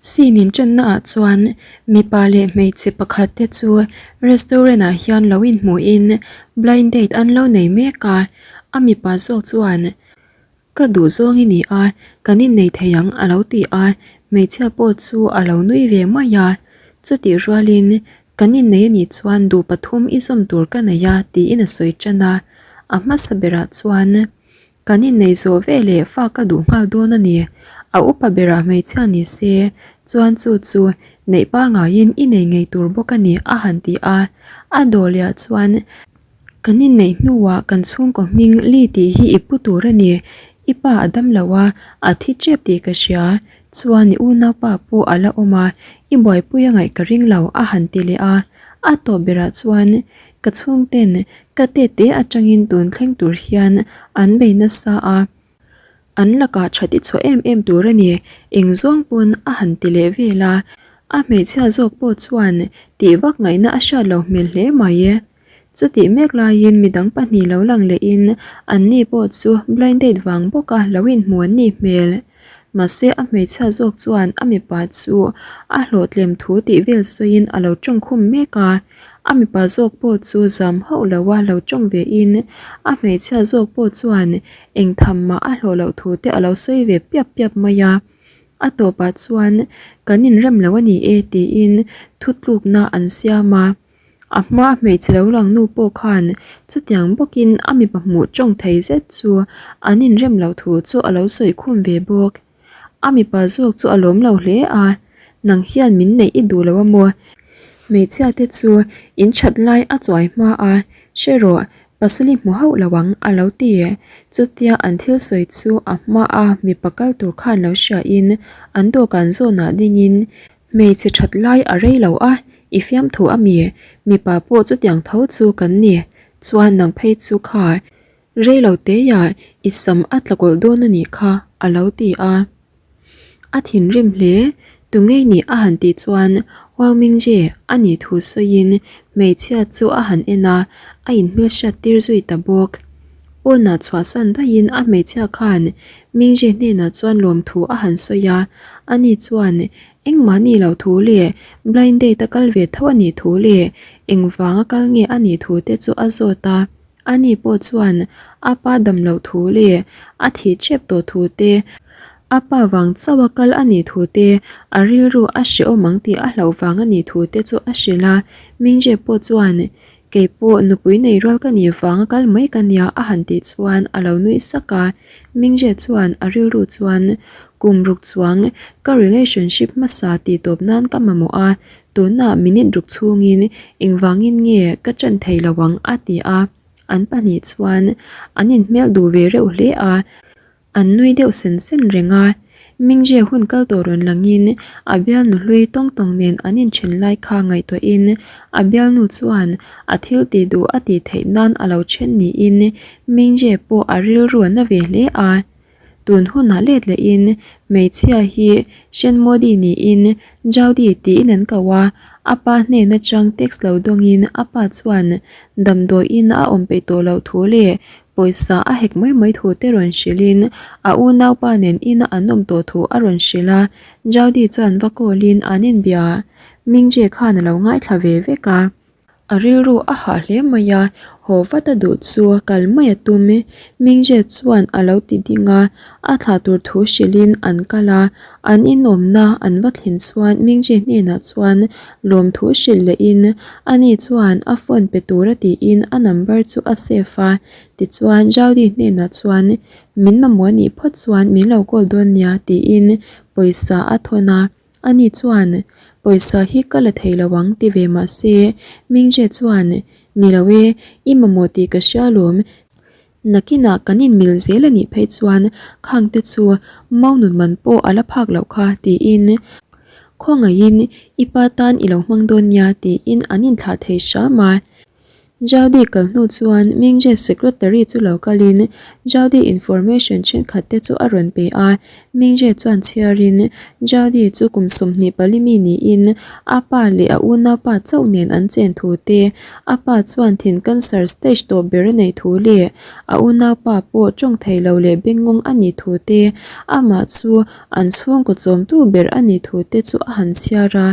Scene inṭanna ah chuan mipa leh hmeichhe pakhat te chu restaurant ah hian lo inhmuhin blind date an lo nei mek a, a mipa zawk chuan Ka duh zawng i ni a, kan innei thei ang a lo ti a, hmeichhia pawh chu a lo nui ve mai a. Chutih rualin, Kan innei anih chuan duh pathum i zawm tur ka nei a tiin a sawi tan a. A hmasa berah chuan, Kan innei zawh ve leh fa ka duh nghal dawn a ni. A upa berah hmeichhia ni se, chuan chu chu neih pangaiin i nei ngei tur bawk a ni a han ti a. A dawhliah chuan, Kan inneih hnuah kan chhungkaw hming Li tih hi i pu tur a ni. I pa a dam lo a, a thi tep tih ka hria. Chuan i unaupa pawh a la awm a, i buaipui a ngaih ka ring lo a han ti leh a. A tawp berah chuan ka chhungten ka tete atangin tun thleng tur hian an bei nasa a. An lakah that i chhuah em em tur a ni, eng zawng pawn a han ti leh vel a. A hmeichhia zawk pawh chuan tih vak ngaihna a hriat lo hmel hle mai. Chutih mek laiin midang pahnih lo lang lehin anni pawh chu blind date vang bawka lo inhmu an nih hmel. Mahse a hmeichhia zawk chuan a mipa chu a hlawhtlem thu tih vel sawiin a lo tawngkhum mek a. A mipa zawk pawh chu zam hauh loa lo tawng vein a hmeichhia zawk pawh chuan eng tham mah a hlawh loh thu te a lo sawi ve piap piap mai a. A tawpah chuan kan inrem lo a ni e tiin thutlukna an siam a. A hma hmeichhe lo lang nu pawh khan chutiang bawkin a mipa hmuh tawng thei zet chu an inrem loh thu chu a lo sawi khum ve bawk. A mipa zawk chu a lawm lo hle a, Nang hian min neih i duh lo a maw? Hmeichhia te chu in that lai a chuai hma a, hre rawh, pasal i hmu hauh lo ang a lo ti. Chutia an thil sawi chu a hma a mipa kal tur khan lo hria in an dawhkan zawnah dingin Hmeichhe that lai a rei lo a, i fiamthu a mi, mipa pawh chutiang tho chu kan ni, chuan nang phei chu kha rei lo teia i sam a tla kawlh dawn a nih kha a lo ti a. A thinrim hle, tu ngei nih a han tih chuan Wang Mingje a nih thu sawiin hmeichhia chu a han en a, a inhmelhriat tir zui ta bawk. Pawnah chhuahsan daihin a hmeichhia khan Mingji hnenah chuan lawmthu a han sawi a, ani chuan engmah ni loh thu leh blind date a kal ve tho a nih thu leh engvanga kal nge a nih thu te chu a zawt a, ani pawh chuan a pa dam loh thu leh a thih tep tawh thu te, a pa vang chauh a kal a nih thu te, a rilru a hrehawm ang tih a hlauh vang a nih thu te chu a hrilh a, Mingji pawh chuan Kei pawh nupui nei rual ka nih vang a kal mai ka nia a han tih chuan a lo nuih sak a, Mingje chuan a rilru chuan kum ruk chuang ka relationship hmasa tih tawp nan ka mamawh a, tunah minute ruk chhungin engvangin nge ka ṭan thei lo ang a ti a, an pahnih chuan an inhmel duh ve reuh hle a. An nui deuh sen sen reng a, Mingje hun kal tawh rawn langin a bialnu hlui tawng tawng nen an inthen lai kha ngaihtuahin a bialnu chuan a thil tih duh a tih theih nan a lo then niin Mingje pawh a rilru a na ve hle a. Tun hunah let lehin hmeichhia hi Shen Modi niin Jaudy tiin an ko a, a pa hnen atang text lo dawngin a pa chuan damdawiin a awm peih tawh loh thu leh Pawisa a hek mai mai thu te rawn hrilhin a unaupa nen ina an awm tawh thu a rawn hrilh a, Jaudy chuan va call-in an inbia. Mingje khan a lo ngaithla ve vek a. A rilru a hah hle mai a, haw vat a duh chu kal mai a tum. Mingje chuan a lo ti ding a, a thlah tur thu hrilhin an kal a, an inawmna an va thlen chuan Mingje hnenah chuan lawmthu hrilh lehin ani chuan a phone pe tura tiin a number chu a save a, tichuan Jaudy hnenah chuan min mamawh anih phawt chuan min lo call dawn nia tiin pawisa a thawn a, ani chuan pawisa hi ka la thei lo ang ti ve mahse Mingje chuan ni lo e, i mamawh tih ka hria alawm, Nakinah kan inmil zel a nih phei chuan khang te chu mau nun man pawh a la phak loh kha tiin khawngaihin i pa tan i lo hmang dawn nia tiin an inthlah thei hram a. Jaudy kal hnu chuan Mingje secretary chu lo kalin Jaudy information thenkhat te chu a rawn pe a, Mingje chuan chhiarin Jaudy chu kum 24 mi niin a pa leh a unaupa chauh nen an chen thu te, a pa chuan thin cancer stage tawp ber a neih thu leh a unaupa pawh tawng thei lo leh bengngawng a nih thu te, amah chu an chhungkaw chawmtu ber a nih thu te chu a han chhiar a.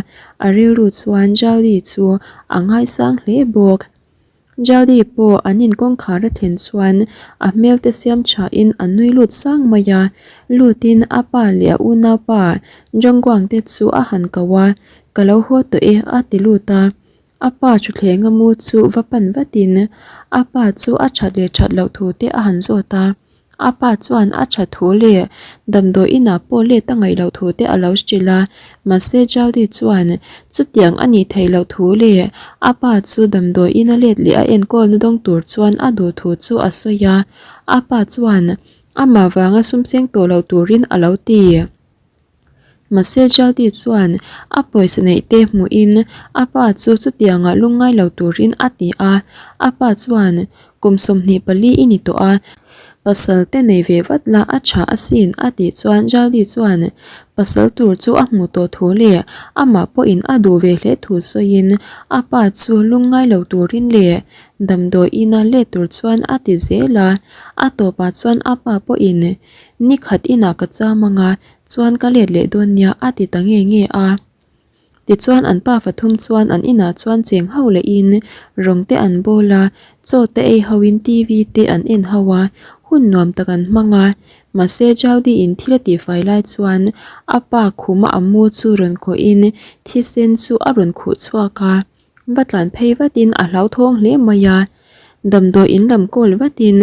A rilru chuan Jaudy chu a ngaisang hle bawk. Jaudy pawh an in kawngkhar a thlen chuan a hmel te siam thain a nui lut sang mai a, lutin a pa leh a unaupa Jongguang te chu a han ko a, Ka lo haw tawh e a ti lut a. A pa thuthlenga mu chu va pan vatin a pa chu a that leh that loh thu te a han zawt a. A pa chuan a tha thu leh damdawi inah pawh let a ngaih loh thu te a lo hrilh a, mahse Jaudy chuan chutiang a nih theih loh thu leh a pa chu damdawi ina let leh a enkawlna dawng tur chuan a duh thu chu a sawi a, a pa chuan amah vanga sum seng tawh lo turin a lo ti. Mahse Jaudy chuan a pawisa neih te hmuhin a pa chu chutiangah lungngai lo turin a ti a, a pa chuan kum 24 i ni tawh a, pasal te nei ve vat la a tha asin a tih chuan Jaudy chuan pasal tur chu a hmuh tawh thu leh amah pawhin a duh ve hle thu sawiin a pa chu lungngai lo turin leh damdawi ina let tur chuan a ti zel a, a tawpah chuan a pa pawhin Ni khat inah ka cham ang a, chuan ka let leh dawn nia a ti ta nge nge a. Tichuan an pa fathum chuan an inah chuan cheng ho lehin rawng te an bawl a, chaw te ei hoin TV te an en ho a, hun nuam tak an hmang a. Mahse Jaudy in thil a tihfai lai chuan a pa khuma a mu chu rawn khawhin thisen chu a rawn khuh chhuak a. Va tlan phei vatin a hlauthawng hle mai a, damdawi in lam kawl vatin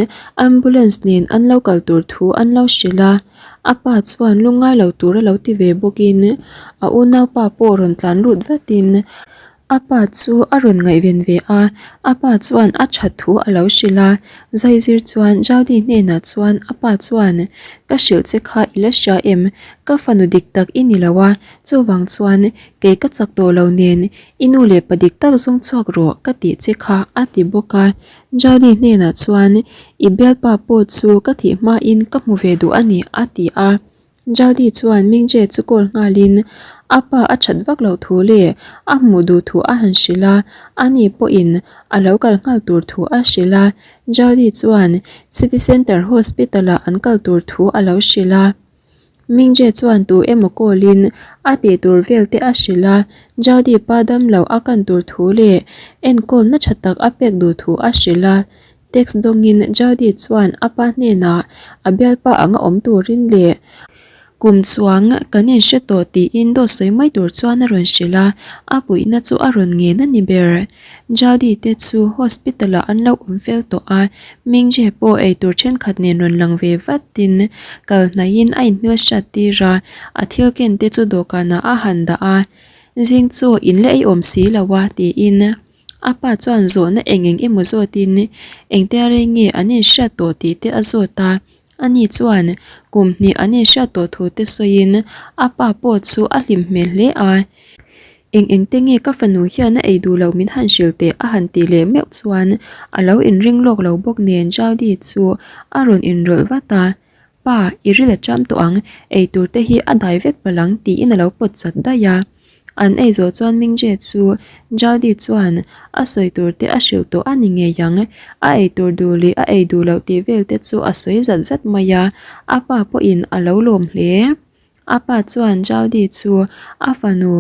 ambulance nen an lo kal tur thu an lo hrilh a, a pa chuan lungngai lo tur a lo ti ve bawkin a unaupa pawh rawn tlan lut vatin a pa chu a rawn ngaihven ve a, a pa chuan a that thu a lo hrilh a, zaizir chuan Jaudy hnenah chuan a pa chuan ka hrilh che kha i la hria em, ka fanu dik tak i ni lo a, chuvang chuan kei ka chak tawh lo nen I nu leh pa dik tak zawng chhuak rawh ka tih che kha a ti bawk a. Jali hnenah chuan I bialpa pawh chu ka thih hmain ka hmu ve duh a ni a ti a. Jali chuan Mingje chu call nghalin a pa a that vak loh thu leh a hmuh duh thu a han hrilh a, ani pawhin a lo kal nghal tur thu a hrilh a. Jali chuan City Centre Hospital-ah an kal tur thu a lo hrilh a. Mingje chuan tu emaw call in a tih tur vel te a hrilh a, Jaudy pa damlo a kan tur thu leh enkawlna tha tak a pek duh thu a hrilh a. Text dawngin Jaudy chuan a pa hnenah a bialpa anga awm turin leh kum chuang kan inhre tawh tiin dawt sawi mai tur chuan a rawn hrilh a, a puihna chu a rawn ngen a ni ber. Jaudy te chu hospital ah an lo awm fel tawh a, Mingje pawh eitur thenkhat nen rawn lang ve vatin kal hnaihin a inhmelhriat tir a, a thil ken te chu dawhkanah a han dah a, Zing chu in la ei awm si lo a tiin a pa chuan zawhna eng eng emaw zawtin engtia rei nge an inhriat tawh tih te a zawt a, ani chuan kum hnih an inhriat tawh thu te sawiin a pa pawh chu a hlim hmel hle a. Eng eng te nge ka fanu hian a ei duh loh min han hrilh teh a han tih leh meuh chuan a lo inring lawk lo bawk nen Jaudy chu a rawn inrawlh vat a, Pa, i ril a ṭam tawh ang, ei tur te hi a dai vek palh ang tiin a lo pawt chat daih a. An ei zawh chuan Mingje chu Jaudy chuan a sawi tur te a hrilh tawh a ni ngei ang, a ei tur duh leh a ei duh loh tih vel te chu a sawi zat zat mai a, a pa pawhin a lo lawm hle. A pa chuan Jaudy chu a fanu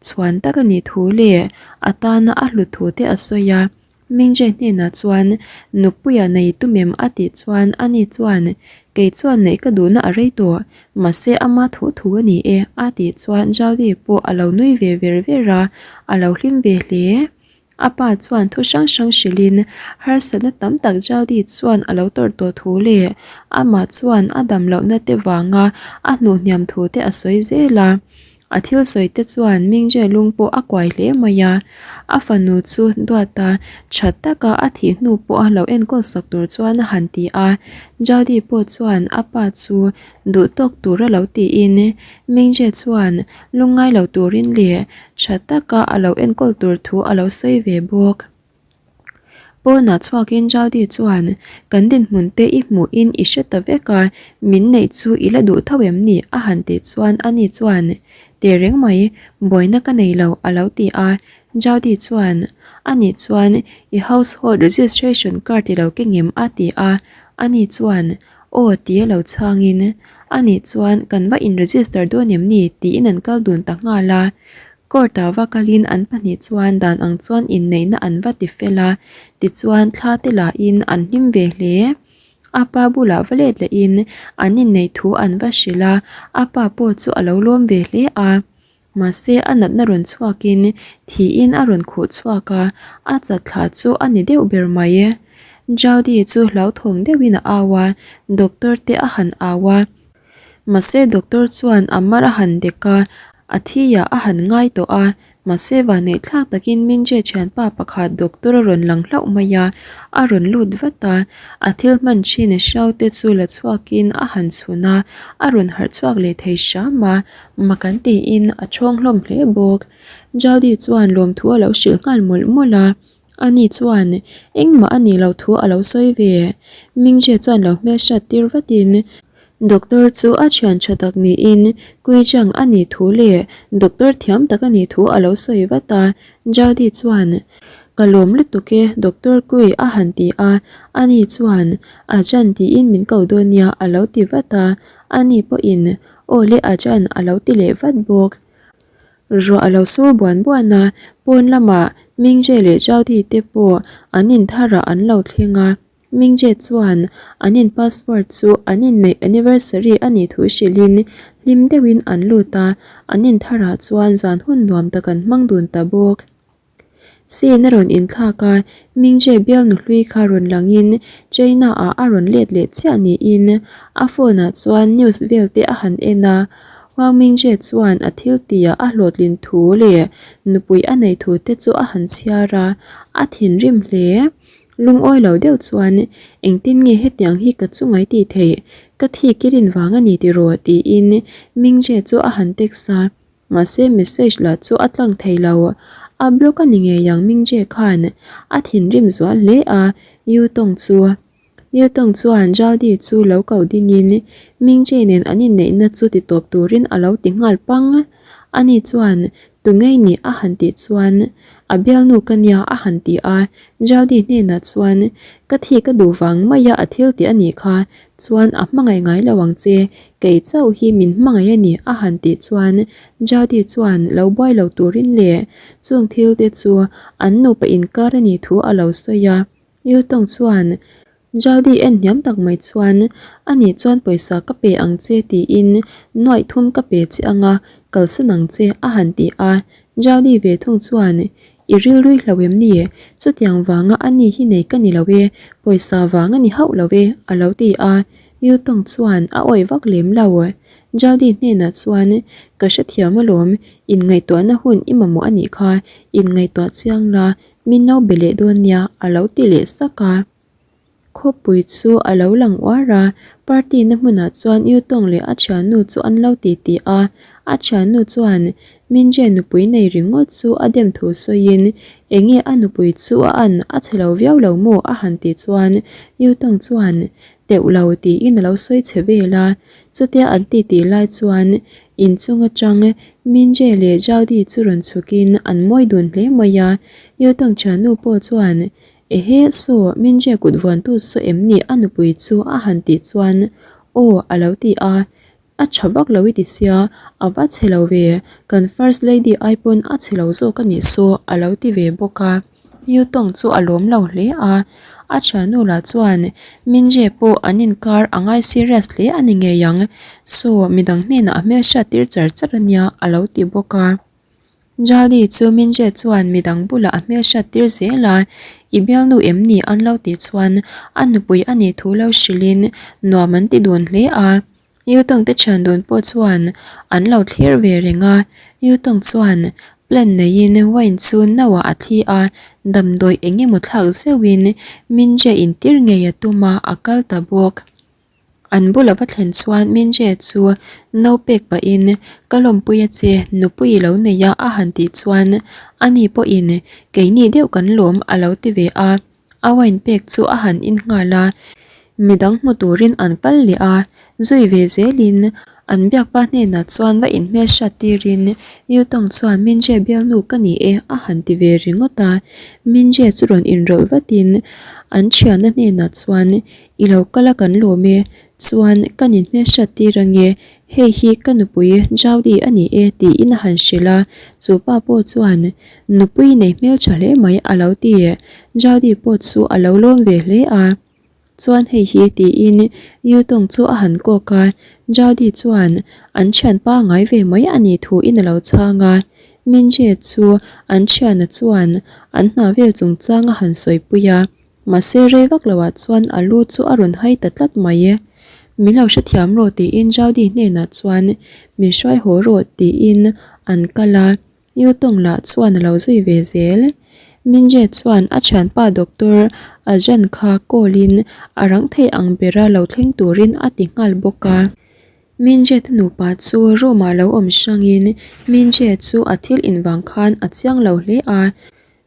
chhuan tak a nih thu leh a tana a hlut thu te a sawi a. Mingje hnenah chuan Nupuia nei tum em a tih chuan ani chuan Kei chuan neih ka duhna a rei tawh, mahse ama thu thu a ni e a tih chuan Jaudy pawh a lo nui ve ver ver a, a lo hlim ve hle. A pa chuan thu hrang hrang hrilhin harsatna tam tak Jaudy chuan a lo tawrh tawh thu leh amah chuan a dam lohna te vanga a hnuh hniam thu te a sawi zel a. A thil sawi te chuan Mingje lung pawh a kuai hle mai a, a fanu chu duata tha taka a thih hnu pawha lo enkawl sak tur chuan a han ti a. Jaudy pawh chuan a pa chu duh tawk tura lo tiin Mingje chuan lungngai lo turin leh Tha taka a lo enkawl tur thu a lo sawi ve bawk. Pawnah chhuakin Jaudy chuan, Kan dinhmun te i hmuhin i hre ta vek a, min neih chu i la duh tho em ni? a han tih chuan ani chuan, Tehreng mai, buaina ka nei lo, a lo ti a. Jaudy chuan, Anih chuan i household registration card i lo keng em? a ti a. Ani chuan, Aw tia lo chhangin, Anih chuan kan va in register dawn em ni? tiin an kal dun ta nghal a. Court-ah va kalin an pahnih chuan dan ang chuan inneihna an va ti fel a, tichuan thla te lahin an hlim ve hle. A pa bulah va let lehin an inneih thu an va hrilh a, a pa pawh chu a lo lawm ve hle a. Mahse a natna rawn chhuakin thiin a rawn khuh chhuak a, a chatthla chu a ni deuh ber mai. Jaudy chu hlauthawng deuhin a au a, doctor te a han au a. Mahse doctor chuan a mar a han dek a, a thi ah a han ngai tawh a, mahse vanneih thlak takin Minje thianpa pakhat doctor a rawn lang hlauh mai a, a rawn lut vat a, a thil hman thin hriau te chu la chhuakin a han chhun a, a rawn harh chhuak leh thei hram a, mak an tiin a chhawng hlawm hle bawk. Jaudy chuan lawmthu a lo hrilh nghal mawlh mawlh a. Ani chuan engmah a nih loh thu a lo sawi ve. Mingje chuan lo hmelhriat tir vatin Doctor chu a thian tha tak niin Kuijang a nih thu leh Doctor thiam tak a nih thu a lo sawi vat a. Jaudy chuan Ka lawm lutuk e Doctor Kui a han ti a, ani chuan Ajan tiin min ko dawn nia a lo ti vat a, ani pawhin Aw le Ajan a lo ti leh vat bawk. Ruah a lo sur buan buan a, pawn lamah Mingje leh Jaudy te pawh an intharah an lo thleng a. Mingje chuan an in passport chu an inneih anniversary a nih thu hrilhin hlim deuhin an lut a, an intharah chuan zan hun nuam tak an hmang dun ta bawk. Sin a rawn inthlak a, Mingje bialnu hlui kha rawn langin China ah a rawn let leh chiah niin a phone ah chuan news vel te a han en a. Huang Mingje chuan a thil tihah a hlawhtlin thu leh nupui a neih thu te chu a han chhiar a, a thinrim hle. Lungawi lo deuh chuan engtin nge hetiang hi ka chungai tih theih, ka thi kirin vang a ni tiraw tiin Mingje chu a han text a. Mahse message lah chu a tlang thei lo. A block a ni ngei ang Mingje khan a thinrim zual hle a, Yu Tong chu. Yu Tong chuan Zhao Di chu lo ko dingin Mingje nen an inneihna chu ti tawp turin a lo ti nghal pang. Ani chuan tu ngei ni a han tih chuan a bialnu ka nia a han ti a, Zhao Di hnenah chuan ka thi ka duh vang maia a thil tih a nih kha, chuan a hmangaih ngai lo ang che, kei chauh hi min hmangaih a ni a han tih chuan Jaudy chuan lo buai lo turin leh chung thil te chu an nupa inkar a nih thu a lo sawi a, Yutong chuan Jaudy en hniam tak mai chuan a nih chuan pawisa ka pe ang che tiin nuaih thum ka pe che anga kalsan ang che a han ti a, Jaudy ve thung chuan I rilrui hlo em ni? Chutiang vanga a ni hi nei ka ni lo e, pawisa vang a ni hauh lo e, a lo ti a. Yu Tong chuan a awih vak lem lo. Jaudy hnenah chuan, Ka hrethiam alawm, inngaihtuahna hun i mamawh a nih kha, inngaihtuah chiang la, min lo be leh dawn nia, a lo ti leh sak a. Khawpui chu a lo lang uar a, party na hmunah chuan Yu Tong leh a thiannu chu an lo ti ti a. A thiannu chuan Minje nupui nei ringawt chu a dem thu sawiin, Enge a nupui chu a an a chhe lo viau lo maw? a han tih chuan Yu Tong chuan Teuh lo tiin a lo sawi chhe vel a. Chutia an ti tih lai chuan inchung atang Minje leh Zhao Di chu rawn chhukin an mawi dun hle mai a. Yu Tong thiannu pawh chuan Ehe, saw, Minje kut vuantu saw em ni a nupui chu a han tih chuan aw a lo ti a, a tha vak lo i ti sia, a va chhe lo ve, kan first lady ai pawn a chhe lo zawk a nih saw a lo ti ve bawk a. Yu Tong chu a lawm lo hle a, a thiannu lah chuan Minje pawh an inkar a ngai serious hle a ni ngei ang, saw midang hnenah a hmelhriat tir char char a nia a lo ti bawk a. Jali chu Minje chuan midang bulah a hmelhriat tir zel a, I bialnu em ni an lo tih chuan a nupui a nih thu lo hrilhin nuam an ti dun hle a. Yutong te thian dun pawh chuan an lo thlir ve reng a, Yutong chuan plan neiin wine chu no ah a thli a, damdawi eng emaw thlak zeuhin Minje intir ngei a tum a, a kal ta bawk. An bula va thlen chuan Minje chu no pek pahin ka lawmpui a che, nupui i lo nei a a han tih chuan ani pawhin keini deuh kan lawm a lo ti ve a. A wine pek chu a han in nghal a, midang hmu turin an kal leh a, zui ve zelin an biakpa hnenah chuan va inhmelhriat tirin Yutong chuan Minje bialnu ka ni e a han ti ve ringawt a, Minje chu rawn inrawlh vatin an thianna hnenah chuan I lo kal a kan lawm e, chuan kan inhmelhriat tir ange, hei hi ka nupui Jaudy a ni e tiin a han hrilh a, chu pa pawh chuan Nupui nei hmeltha hle mai a lo ti. Jaudy pawh chu a lo lawm ve hle a, chuan hei hi tiin Yutong chu a han kawk a, Jaudy chuan an thianpa ngai ve mai a nih thuin a lo chhang a, Minje chu an thiana chuan an hna vel chungchang a han sawipui a. Mahse rei vak loah chuan a lu chu a rawn hai ta tlat mai e. Min lo hrethiam rawh tiin Jaudy hnenah chuan min hruai haw rawh tiin an kal a, Yutong lah chuan a lo zui ve zel. Minje chuan a thianpa doctor Ajan kha call in a rang thei ang bera lo thleng turin a ti nghal bawk a. Minje te nupa chu room ah lo awm hrangin Minje chu a thil invang khan a chiang lo hle a.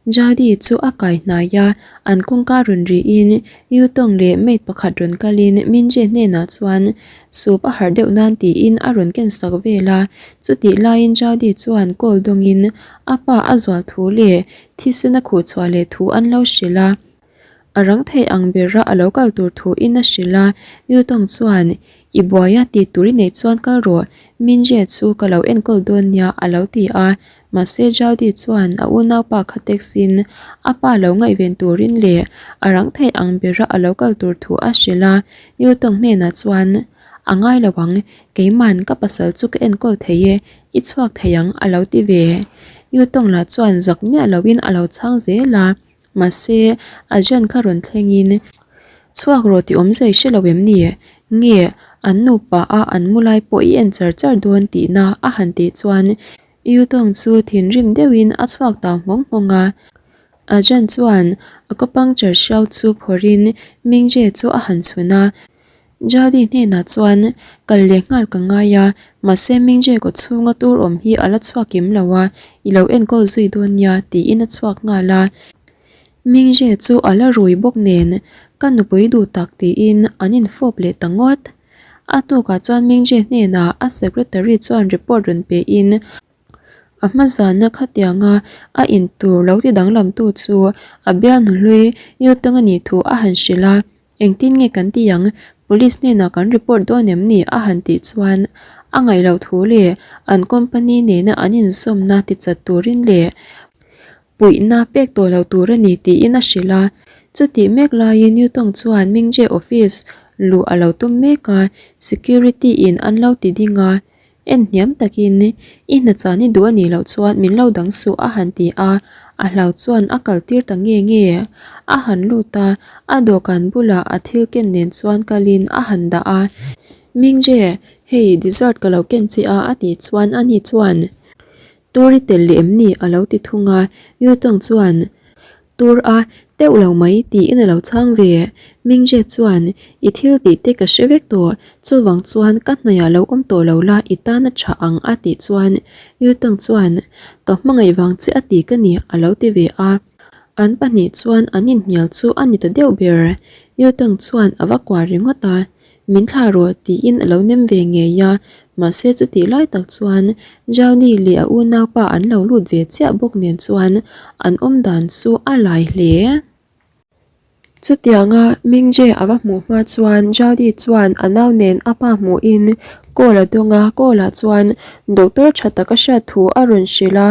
Jadi chu a kai hnai a, an kawngka rawn rihin Yutong leh maid pakhat rawn kalin Minje hnenah chuan soup a harh deuh nan tiin a rawn ken sak vel a. Chutih laiin Jadi chuan call dawngin a pa a zual thu leh thisen a khuh chhuah leh thu an lo hrilh a. A rang thei ang bera a lo kal tur thuin a hrilh a, Yutong chuan I buai a tih tur i neih chuan kal rawh, Minje chu ka lo enkawl dawn nia a lo ti a. Mahse Jaudy chuan a unaupa kha text in a pa lo ngaihven turin leh a rang thei ang bera a lo kal tur thu a hrilh a, Yutong hnenah chuan A ngai lo ang, keiman ka pasal chu ka enkawl thei e, i chhuak thei ang a lo ti ve. Yutong lah chuan zak miah loin a lo chhang zel a. Mahse, a jan kha rawn thlengin chhuak rawh tih awmzei hre lo em ni? Nge, an nupa a an mu lai pawh i en char char dawn tihna a han tih chuan Yutong chu thinrim deuhin a chhuak tau nghawng nghawng a. A jan chuan a kaw puncture hriau chu phawrhin Mingje chu a han chhun a. Jadi hnenah chuan kal leh nghal ka ngai a, mahse Mingje kaw chhunga tur awm hi a la chhuak kim lo a, i lo enkawl zui dawn nia tiin a chhuak nghal a. Mingje chu a la rui bawk nen ka nupui duh tak tiin an infawp leh ta ngawt. A tukah chuan Mingje hnenah a secretary chuan report rawn pe in A hma zana khatianga a in tur lo ti danglamtu chu a bialnu hlui Yutang a nih thu a han hrilh a. Engtin nge kan ti ang? Police hnenah kan report dawn em ni? a han tih chuan a ngaih loh thu leh an company nena an inzawmna tichat turin leh puihna pek tawh lo tur a ni tiin a hrilh a. Chutih mek laiin Yutong chuan Mingje office luh a lo tum mek a, security in an lo ti ding a. En hniam takin, I hna chan i duh a nih loh chuan min lo dang suh a han ti a, a hlau chuan a kal tir ta nge nge. A han lut a, a dawhkan bulah a thil ken nen chuan kalin a han dah a. Mingje, hei dessert ka lo ken che a a tih chuan ani chuan, Tur i tel leh em ni? a lo ti thung a, Yutong chuan, Tur a, teuh lo mai tiin a lo chhang ve. Mingje chuan, I thil tih te ka hre vek tawh, chuvang chuan ka hnaihah lo awm tawh lo la i tan a tha ang a tih chuan Yutong chuan, Ka hmangaih vang che a ti ka ni a lo ti ve a. An pahnih chuan an inhnial chu a ni ta deuh ber. Yutong chuan a va kuah ringawt a. Min thlah rawh tiin a lo nem ve ngei a, mahse chutih lai tak chuan Jauny leh a unaupa an lo lut ve chiah bawk nen chuan an awm dan chu a lai hle. Chutianga Mingje a va hmuh hma chuan Jauny chuan a nau nen a pa hmuhin call a dawng a, call ah chuan doctor tha tak a hriat thu a rawn hrilh a,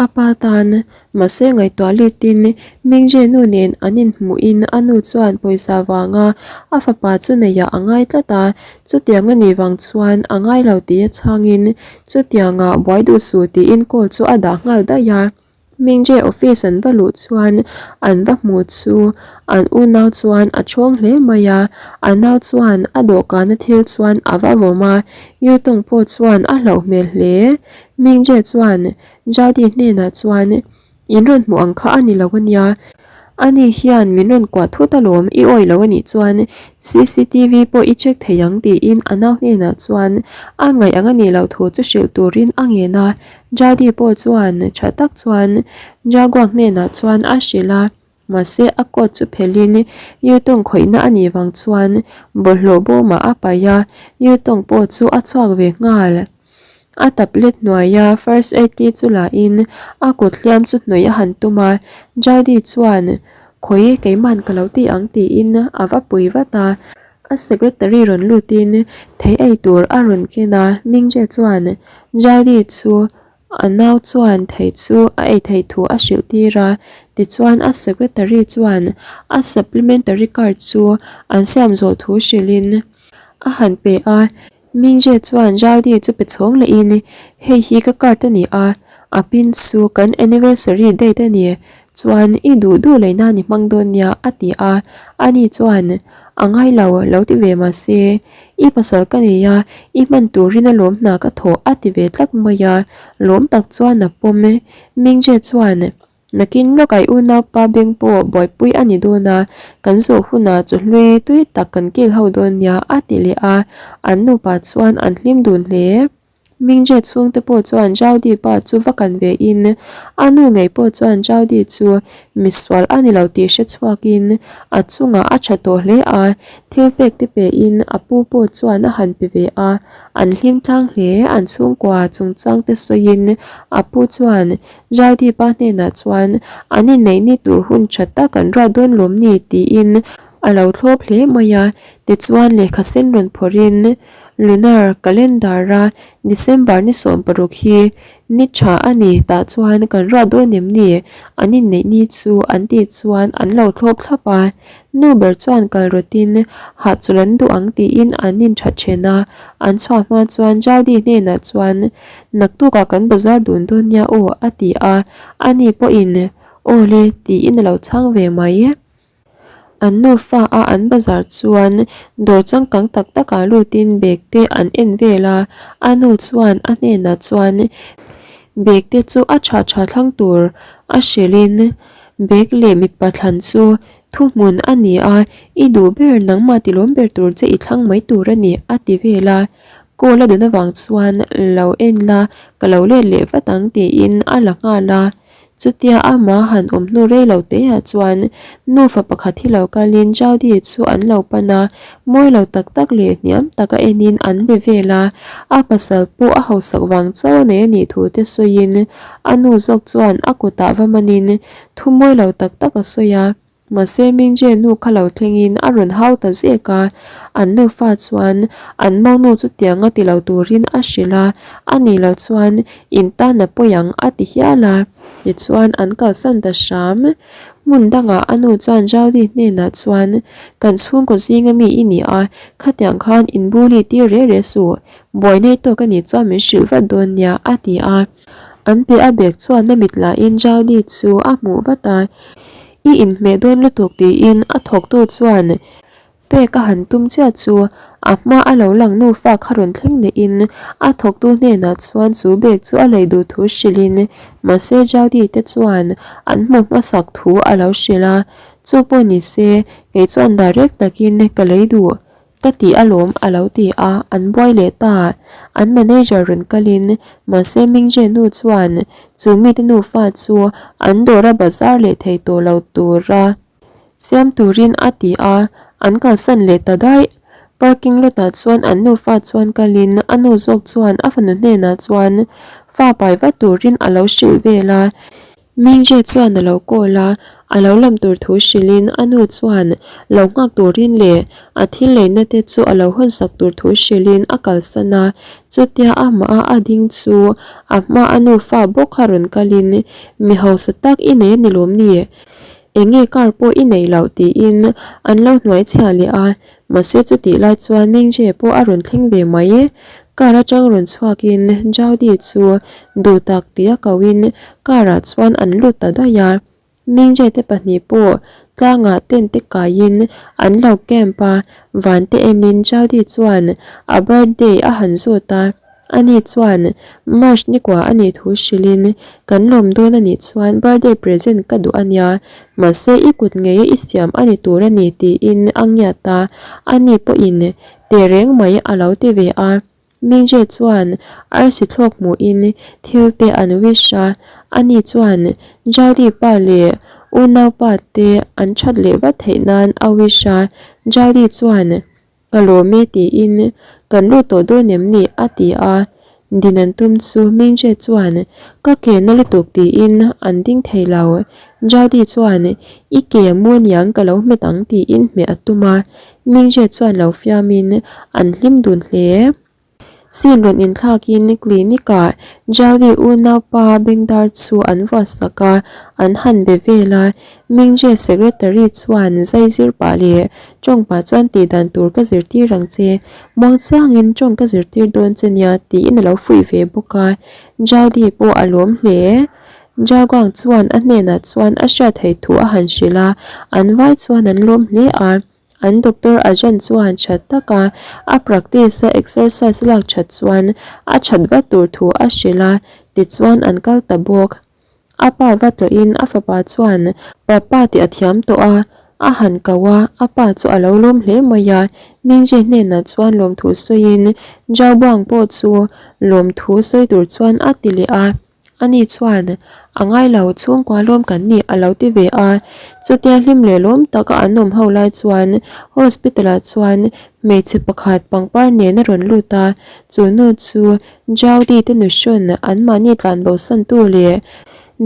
a pa tan Mahse ngaihtuah letin Mingje nu nen an inhmuhin a nu chuan pawisa vanga a fapa chu neiah a ngai tlat a, chutiang a nih vang chuan a ngai lo tih a chhangin chutiangah buai duh suh tiin call chu a dah nghal daih a. Mingje office an va luh chuan an va hmuh chu an unau chuan a chhawng hle mai a, a nau chuan a dawhkana thil chuan a va vawm a, Yutong pawh chuan a hlauh hmel hle. Mingje chuan Jadi hnenah chuan, In rawn hmuh ang kha a ni lo a nia. Ani hian min rawn kuah thut alawm, i awi lo a nih chuan cctv pawh i check thei ang tiin a nau hnenah chuan a ngaih ang a nih loh thu chu hrilh turin a ngen a. Jadi pawh chuan tha tak chuan Jaguar hnenah chuan a hrilh a. Mahse a coat chu phelhin Yutong khawihna a nih vang chuan bawlhhlawh bawmah a paih a, Yutong pawh chu a chhuak ve nghal. A tablet hnuaia first aid kit chu lahin a kut hliam chu hnawih a han tum a, Jody chuan Khawi keiman ka lo ti ang tiin a va pui vat a. A secretary rawn lutin thei ei tur a rawn ken a, Mingje chuan Jody chu A nau chuan thei chu a ei theih thu a hrilh tir a, tichuan a secretary chuan a supplementary card chu an siam zawh thu hrilhin a han pe a. Mingje chuan Jaudy chu pe chhawng lehin, Hei hi ka card a ni a, a pin chu kan anniversary date a ni, chuan i duh duh lei nan i hmang dawn nia a ti a, ani chuan a ngai lo lo ti ve mahse i pasal ka nei a i hman turin a lawm hna ka thawh a ti ve tlat mai a, lawm tak chuan a pawm e. Mingje chuan nakin lawk ai unaupa beng pawh buaipui a ni dawn a, kan zawh hunah chawhlui tui tak kan kil ho dawn nia a ti leh a, an nupa chuan an hlim dun hle. Mingje chhungte pawh chuan Jaudy pa chu va kan ve in, a nu ngei pawh chuan Jaudy chu misual a ni lo tih hre chhuak in a chungah a tha tawh hle a, thil pek te pe in a pu pawh chuan a han pe ve a, an hlim tlang hle, an chhungkua chungchang te sawi in a pu chuan Jaudy pa hnenah chuan an inneih ni tur hun tha tak an ruat dawn lawm ni tiin a lo thlawp hle mai a, tichuan lehkha sen rawn phawrh in Lunar calendar-a December ni 16 hi ni tha a ni tah chuan kan ruat dawn em ni? An inneih ni chu an tih chuan an lo thlawp thlap a. Nu ber chuan kal rawtin hahchawlh an duh ang tiin an intha then a. An chhuah hma chuan Jaudy hnenah chuan Naktukah kan bazar dun dawn nia aw a ti a. Ani pawhin Aw le tiin a lo chhang ve mai. An nufa a an bazar chuan dawr changkang tak tak ah lutin bag te an en vel a, a nu chuan a hnenah chuan bag te chu a tha tha thlang tur a hrilhin bag leh mipa thlan chu thuhmun a ni a, i duh ber nangmah tilawm ber tur che i thlang mai tur a ni a ti vel a, call a dun avang chuan lo en la ka lo let leh vat ang tiin a la nghal a. Chutia amah han awm hnu rei lo te ah chuan nufa pakhat hi lo kalin Jaudy chu an lo pan a, mawi lo tak tak leh hniam taka enin an be vel a, a pasal pawh a hausak vang chauh a nei a nih thu te sawiin a nu zawk chuan a kutah va manin thu mawi lo tak tak a sawi a. Mahse Mingje nu kha lo thlengin a rawn hau ta zek a, an nufa chuan an monu chutiang a ti lo turin a hrilh a, a nih loh chuan in tan a pawi ang a ti hial a, tichuan an kalsan ta hram. Hmun dangah a nu chuan Jaudy hnenah chuan kan chhungkaw zinga mi i ni a, khatiang khan in bully tir reh reh suh, buai nei tawk a nih chuan min hrilh vat dawn nia a ti a. An pe a bag chuan a mit lahin Jaudy chu a hmuh vat a, I inhmeh dawn lutuk tiin a thawktu chuan pek a han tum chiah chu a hma a lo lang nufa kha rawn thleng lehin a thawktu hnenah chuan chu bag chu a lei duh thu hrilhin mahse Jaudy te chuan an hmuh hmasak thu a lo hrilh a, chu pawh ni se kei chuan direct takin ka lei duh. Ka ti alawm a lo ti a, an buai leh ta. An manager rawn kalin mahse Mingje nu chuan chu mite nufa chu an dawra bazar leh thei tawh lo tura siam turin a ti a, an kalsan leh ta daih. Parking lot ah chuan an nufa chuan kalin a nu zawk chuan a fanu hnenah chuan fa pai vat turin a lo hrilh vel a. Mingje chuan a lo call a, a lo lam tur thu hrilhin a nu chuan lo nghak turin leh a thil leina te chu a lo hawnsak tur thu hrilhin a kalsan a, chutia amah a a ding chu a hma a nufa bawk kha rawn kalin mi hausa tak i nei a ni lawm ni? Enge car pawh i neih loh tiin an lo hnuaichhiah leh a, Mahse chutih lai chuan Mingje pawh a rawn thleng ve mai e. Car atang rawn chhuakin Jaudy chu duh tak tia kohin car ah chuan an lut ta daih a. Mingje te pahnih pawh tlangah tent te kaiin an lo camp a, van te enin Jaudy chuan a birthday a han zawt a. Ani chuan March nikua a nih thu hrilhin, Kan lawm dawn a nih chuan birthday present ka duh a nia, mahse i kut ngeia i siam a ni tur a ni tiin a ngiat a, ani pawhin teh reng mai a lo ti ve a. Mingje chuan arsi thlawk hmuhin thil te an wish a, ani chuan Jaudy pa leh. Unaupa te an that leh vat theih nan a wish a, Jody chuan Ka lawm e tiin kan lut tawh dawn em ni? a ti a, din an tum chu Mingje chuan Ka ke na lutuk tiin an ding thei lo. Jody chuan I ke a mu aniang ka lo hmet ang tiin hmeh a tum a, Mingje chuan lo fiamin an hlim dun hle. Sin rawn inthlakin clinic-ah Jody unaupa bengdar chu an vuahsak a, an han be vel a. Mingje secretary chuan zai zir pah leh tawng pah chuan tih dan tur ka zirtir ang che, muang chiangin tawng ka zirtir dawn che nia tiin a lo fuih ve bawk a. Jody pawh a lawm hle. Jaguang chuan a hnenah chuan a hriat theih thu a han hrilh a, an vai chuan an lawm hle a. An doctor agent chuan that taka a practice a exercise lak that chuan a that vat tur thu a hrilh a, tichuan an kal ta bawk. A pa va tlawhin a fapa chuan papa tih a thiam tawh a, a han ko a, a pa chu a lo lawm hle mai a, Mingji hnenah chuan lawmthu sawiin Zhao Buang pawh chu lawmthu sawi tur chuan a ti leh a. Ani chuan, A ngai lo, chhungkua lawm kan nih a lo ti ve a. Chutia hlim leh lawm taka an awm ho lai chuan hospital ah chuan hmeichhe pakhat pangpar nen a rawn lut a, chu nu chu Jaudy te nuhrawn anmahni tlanbo santu leh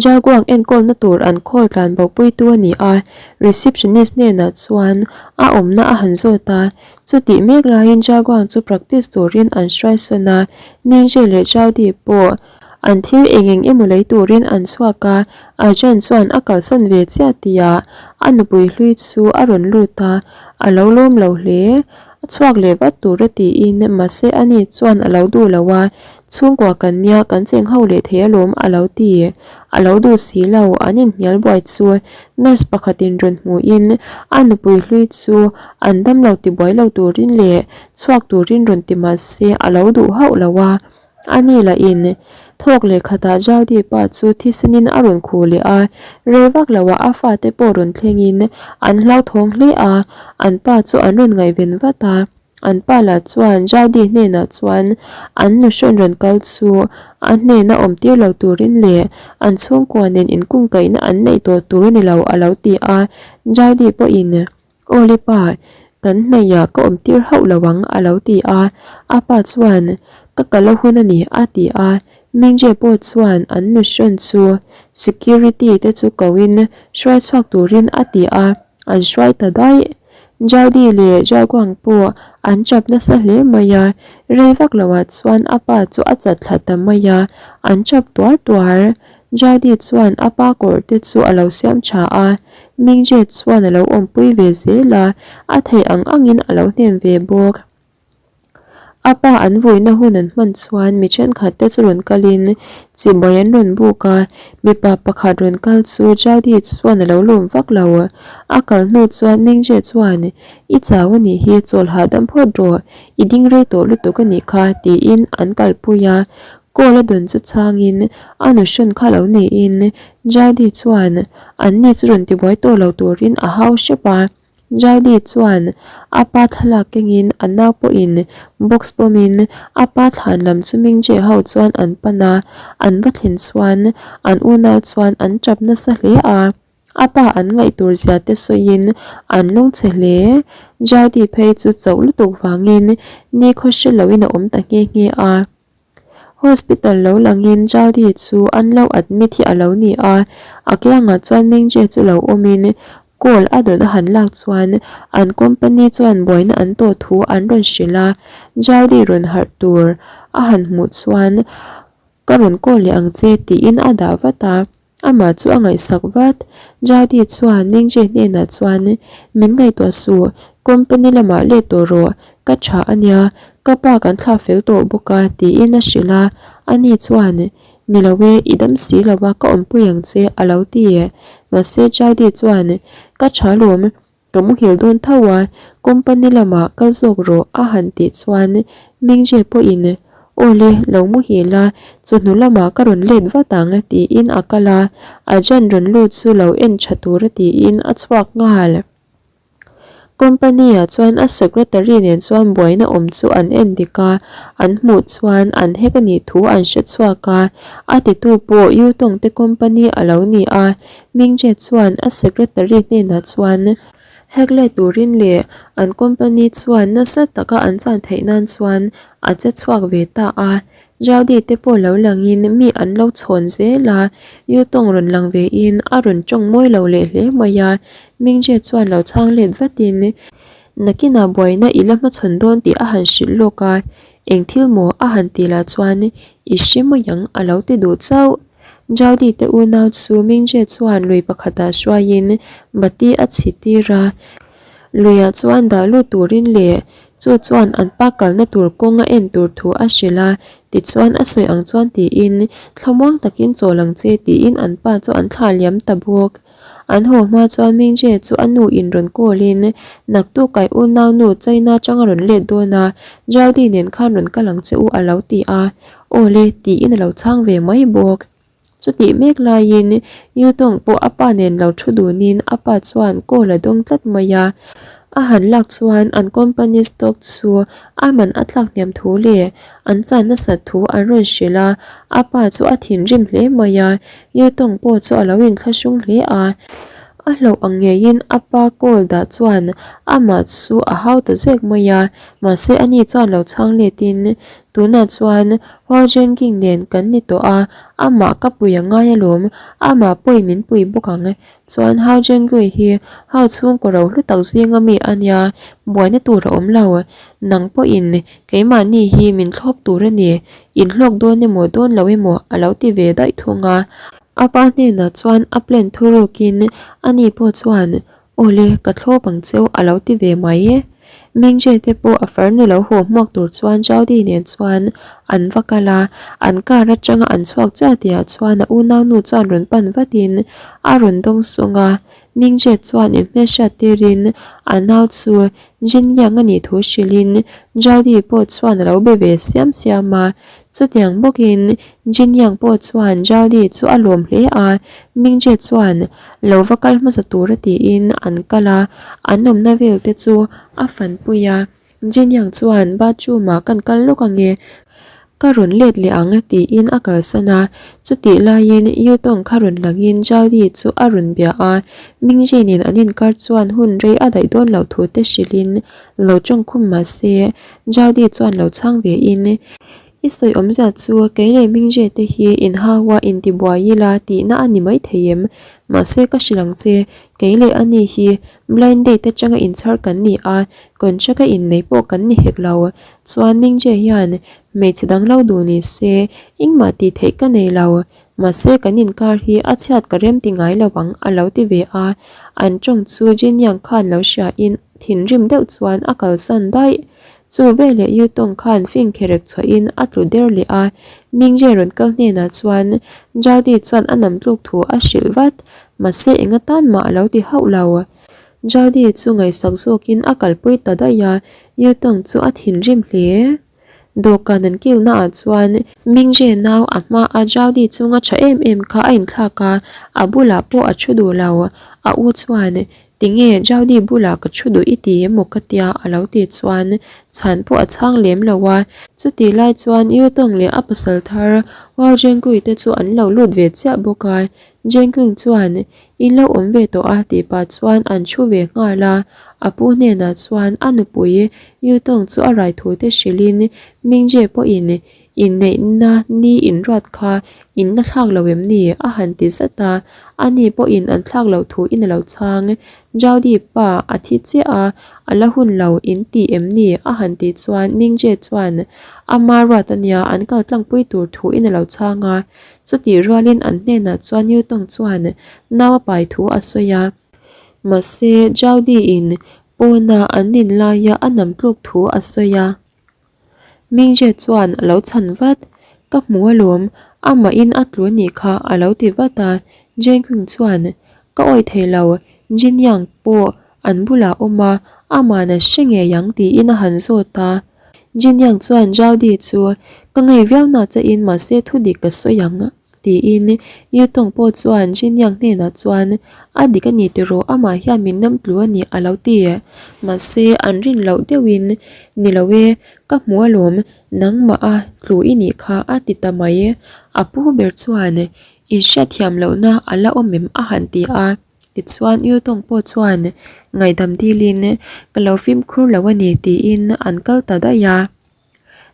Jaguang enkawlna tur an khawl tlanbo puitu a ni a, receptionist hnenah chuan a awmna a han zawt a. Chutih mek laiin Jaguang chu practice turin an hruaisawn a, Mingzhe leh Jaudy pawh An thil eng eng emaw lei turin an chhuak a, Arjun chuan a kalsan ve chiah tihah a nupui hlui chu a rawn lut a, a lo lawm lo hle. A chhuak leh vat tur a tiin mahse ani chuan a lo duh lo a, chhungkua kan nia kan cheng ho leh thei alawm a lo ti. A lo duh si lo, an inhnial buai chu nurse pakhatin rawn hmuhin a nupui hlui chu an damlo tibuai lo turin leh chhuak turin rawn ti mahse a lo duh hauh lo a. A ni lah in thawk leh khatah Jaudy pa chu thisenin a rawn khuh leh a, rei vak lo ah a fate pawh rawn thlengin an hlauthawng hle a, an pa chu an rawn ngaihven vat a, an pa lah chuan Jaudy hnenah chuan an nuhrawn rawn kal chu a hnena awm tir lo turin leh an chhungkua nen inkungkaihna an neih tawh tur a ni lo a lo ti a, Jaudy pawhin Awle pa, kan hnaihah ka awm tir hauh lo ang a lo ti a, a pa chuan ka kal a hun a ni a ti a, Mingje pawh chuan an nuhrawn chu security te chu koin hruai chhuak turin a ti a, an hruai ta daih. Jaudy leh Jaguang pawh an chap nasa hle mai a, rei vak loah chuan a pa chu a chat thla ta mai a, an chap tuar tuar. Jaudy chuan a pa kawr te chu a lo siam tha a, Mingje chuan a lo awmpui ve zel a, a theih ang angin a lo hnem ve bawk. A pa an vuina hun an hman chuan mi thenkhat te chu rawn kalin chibai an rawn buk a, mipa pakhat rawn kal chu Jaudy chuan a lo lawm vak lo. A kal hnu chuan Mingje chuan, I chau a nih hi, chawl hahdam phawt rawh, i ding rei tawh lutuk a nih kha, tiin an kalpui a. Call a dawn chu chhangin a nuhrawn kha lo niin Jaudy chuan an ni chu rawn tibuai tawh lo turin a hau hrep a. Jaudy chuan a pa thlalak kengin a nau pawhin box pawmin a pa thlan lam chu Mingje ho chuan an pan a, an va thlen chuan an unau chuan an tap nasa hle a. A pa an ngaih tur zia te sawiin an lungchhe hle. Jaudy phei chu chauh lutuk vangin nikhaw hre loin a awm ta nghe nghe a. Hospital lo langin Jaudy chu an lo admit hi a lo ni a, a kiangah chuan Mingje chu lo awmin call a dawn a han lak chuan an company chuan buaina an tawh thu an rawn hrilh a, Jaudy rawn harh tur a han hmuh chuan ka rawn call leh ang che tiin a dah vat a. Amah chu a ngaihsak vat. Jaudy chuan Mingje hnenah chuan, Min ngaihtuah suh, company lamah let tawh rawh, ka tha a nia, ka pa kan thlah fel tawh bawk a, tiin a hrilh a. Ani chuan, Ni lo e, i dam si lo a, ka awmpui ang che, a lo ti. Mahse Jaudy chuan, Ka tha lawm, Ka muhil dawn tho a, company lamah kal zawk rawh a han tih chuan Mingje pawhin Awle, lo muhil a, chawhnu lamah ka rawn let vat ang tiin a kal a, Ajan rawn lut chu lo en tha tur a tiin a chhuak nghal. Company ah chuan a secretary nen chuan buaina awm chu an en dik a, an hmuh chuan an hack a nih thu an hre chhuak a, a titu pawh Yutong te company a lo ni a, Mingje chuan a secretary hnenah chuan hack let turin leh an company chuan nasa taka an chan theih nan chuan a che chhuak ve ta a. Jaudy te pawh lo langin mi an lo chhawn zel a, Yutong rawn lang vein a rawn tawng mawi lo leh hle mai a, Mingje chuan lo chhang let vatin nakinah buaina i la hmachhawn dawn tih a han hrilh lawk a, eng thil maw a han tih lah chuan i hre mai ang a lo ti duh chauh. Jaudy te unau chu Mingje chuan lui pakhatah hruaiin bati a chhi tir a, Luiah chuan dah lut turin leh chu chuan an pa kalna tur kawng a en tur thu a hrilh a, tichuan a sawi ang chuan tiin thlamuang takin chawl ang che tiin an pa chu an thlah liam ta bawk. An haw hma chuan Mingje chu a nu in rawn call in naktuk kai unau nu China atang a rawn let dawn a, Jaudy nen khan rawn kal ang che u a lo ti a, aw le tiin a lo chhang ve mai bawk. Chutih mek laiin Yutong pawh a pa nen lo thu dunin a pa chuan call a dawng tlat mai a. A han lak chuan an company stock chu a man a tlak hniam thu leh an chan nasat thu an rawn hrilh a, a pa chu a thinrim hle mai a, Yutong pawh chu a lo inthlahrung hle a. A hlauh ang ngeiin a pa call dah chuan amah chu a hau ta zek mai a, mahse ani chuan lo chhang letin Tunah chuan Hua Zhengking nen kan ni tawh a, amah ka pui a ngai alawm, amah pawhin min pui bawk ang. Chuan Hao Zhenggui hi Hao chhungkaw ro hlu tak zinga mi a nia, buaina tur a awm lo. Nang pawhin keimahni hi min thlawp tur a ni, in hlawk dawn emaw dawn lo emaw a lo ti ve daih thung a. A pa hnenah chuan a plan thurukin ani pawh chuan Awle, ka thlawp ang cheu a lo ti ve mai e. Mingje te pawh a farnu lo haw hmuak tur chuan Jaudy nen chuan an va kal a, an car atanga an chhuak chiah tihah chuan a unaunu chuan rawn pan vatin a rawn dawng sung a. Mingje chuan inhmelhriat tirin a nau chu Jin Yang a nih thu hrilhin Jaudy pawh chuan a lo be ve siam siam a. Chutiang bawkin Jin Yang pawh chuan Zhao Li chu a lawm hle a, Ming Jie chuan lo va kal hmasa tura tiin an kal a, an awmna vel te chu a fanpui a. Jin Yang chuan bathroom ah kan kal lawk ange, ka rawn let leh ang tiin a kalsan a. Chutih laiin Yu Tong kha rawn langin Zhao Li chu a rawn bia a, Ming Jie nen an inkar chuan hun rei a daih dawn loh thu te hrilhin lo tawngkhum mah se Jaudy chuan lo chhang ve in, I sawi awmzia chu kei leh Mingje te hi inhau a intibuai ila tihna a ni maithei em? Mahse ka hrilh ang che, kei leh ani hi blind date atanga inchhar kan ni a, contract a innei pawh kan ni hek lo. Chuan Mingje hian hmeichhe dang lo duh ni se engmah tih theih ka nei lo. Mahse kan inkar hi a chhiat ka rem ti ngai lo ang a lo ti ve a, an tawng chu Jin Yang khan lo hria in thinrim deuh chuan a kalsan daih. Chu veleh Yu Tong khan fing kherek chhuah in a tlu der leh a, Mingje rawn kal hnenah chuan Zhao Di chuan a nam tluk thu a hrilh vat, mahse eng atan mah a lo ti hauh lo. Zhao Di chu ngaihsak zawkin a kalpui ta daih a, Yu Tong chu a thinrim hle. Dawhkan an kilhna ah chuan Mingje nau a hma a Jaudy chunga tha em em kha a inthlak a, a bulah pawh a thu duh lo. A u chuan, Tinge Jaudy bulah ka thu duh i ti emaw ka tia a lo tih chuan chhan pawh a chhang lem lo a. Chutih lai chuan Yu Tong leh a pasal thar Hua Zhengkui te chu an lo lut ve chiah bawk a. Zhengkung chuan, In lo awm ve tawh a tih pah chuan an thu ve nghal a, a pu hnenah chuan a nupui Yu Tong chu a rai thu te hrilhin Mingje pawhin inneihna ni inruat kha in la thlak lo em ni a han ti zat a, ani pawhin an thlak loh thu in a lo chhang. Jaudy pa a thi chiah a, a la hun lo in ti em ni a han tih chuan Mingje chuan ama ruat ania an kal tlangpui tur thu in a lo chhang a. Chutih rualin an hnenah chuan Newton chuan nau a pai thu a sawi a. Mahse, Jaudy-in pawna an din laia a nam tluk thu a sawi a. Mingje chuan a lo chhan vat, Ka hmu alawm, amahin a tlu anih kha a lo ti vat a. Jengkyung chuan, Ka awih thei lo, Jin Yang pawh an bulah awm a, ama'n a hre ngei ang tiin a han zawt a. Jin Yang chuan Zhao Di chu, Ka ngei viau na che in mahse thu dik ka sawi ang. tiin Yutong pawh chuan Jinyang hnenah chuan a dik a ni tiraw amah hian min nam tlu a ni a lo ti. Mahse an rin loh deuhin ni lo e ka hmu alawm nangmah a tlu i nih kha a ti ta mai. A pu ber chuan inhriatthiam lohna a la awm em a han ti a. Tichuan Yutong pawh chuan ngaihdam dilin ka lo fimkhur lo a ni tiin an kal ta daih a.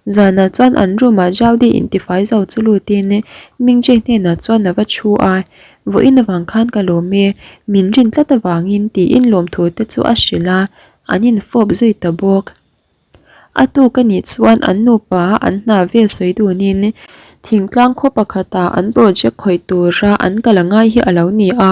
Zanah chuan an room ah Jaudy intifai zo chu lutin Mingji hnenah chuan a va thu a, Vawiin avang khan ka lawm e, min rin tlat avangin tiin lawmthu te chu a hrilh a, an infawp zui ta bawk. A tuk a nih chuan an nupa an hna vel sawi dunin thingtlang khaw pakhatah an project khawih tura an kal a ngai hi a lo ni a,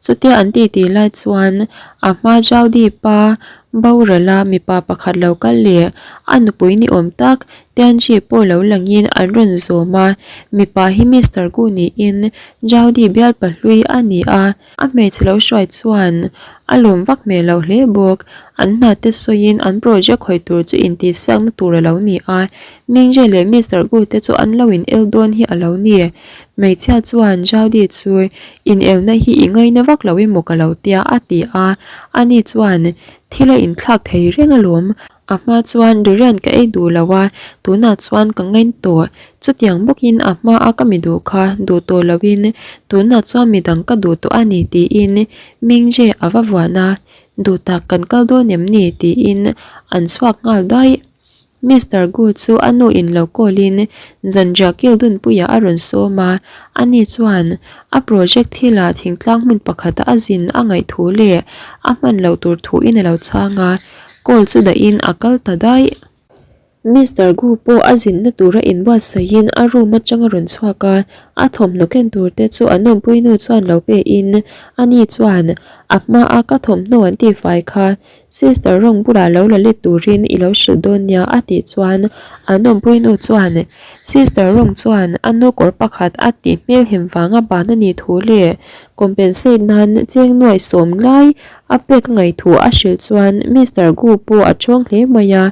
chutia an titi lai chuan a hma Jaudy pa Borala mipa pakhat lo kal leh a nupui ni awm tak Tianji pawh lo langin an rawn zawm a, mipa hi Mister Gu niin Jaudy bial pahlui a ni a. A hmeichhe lo hruai chuan a lawm vak hmel loh hle bawk. An hna te sawiin an project hawi tur chu intihsiakna tur a lo ni a, Mingje leh Mister Gu te chu an lo in el dawn hi a lo ni. Hmeichhia chuan Jaudy chu inelna hi i ngaina vak lo emaw ka lo tia a ti a, ani chuan thil a inthlak thei reng alawm. A hma chuan durian ka ei duh lo a, tunah chuan ka ngain tawh. Chutiang bawkin a hma a ka mi duh kha duh tawh loin tunah chuan midang ka duh tawh a ni tiin Mingje a va vuan a, duh tak kan kal dawn em ni tiin an chhuak nghal daih. Mister Gu chu a nu in lo call in zanriah kil dunpuiah a rawn sawm a, ani chuan a project thilah thingtlang hmun pakhata a zin a ngaih thu leh a hman loh tur thu in a lo chhang a, call chu dahin a kal ta daih. Mister Gu pawh a zinna tura inbuatsaihin a room atang a rawn chhuak a, a thawmhnaw ken tur te chu an awmpuinu chuan lo pe in ani chuan a hmaa ka thawmhnaw an tihfai kha Sister rawng bulah lo la let turin i lo hrilh dawn nia a tih chuan an awmpuinu chuan Sister rawng chuan a nu kawr pakhat a tih hmelhem vanga ban a nih thu leh compensate nan cheng nuaih sawm lai a pek a ngaih thu a hrilh chuan Mister Gu pawh a chawng hle mai a,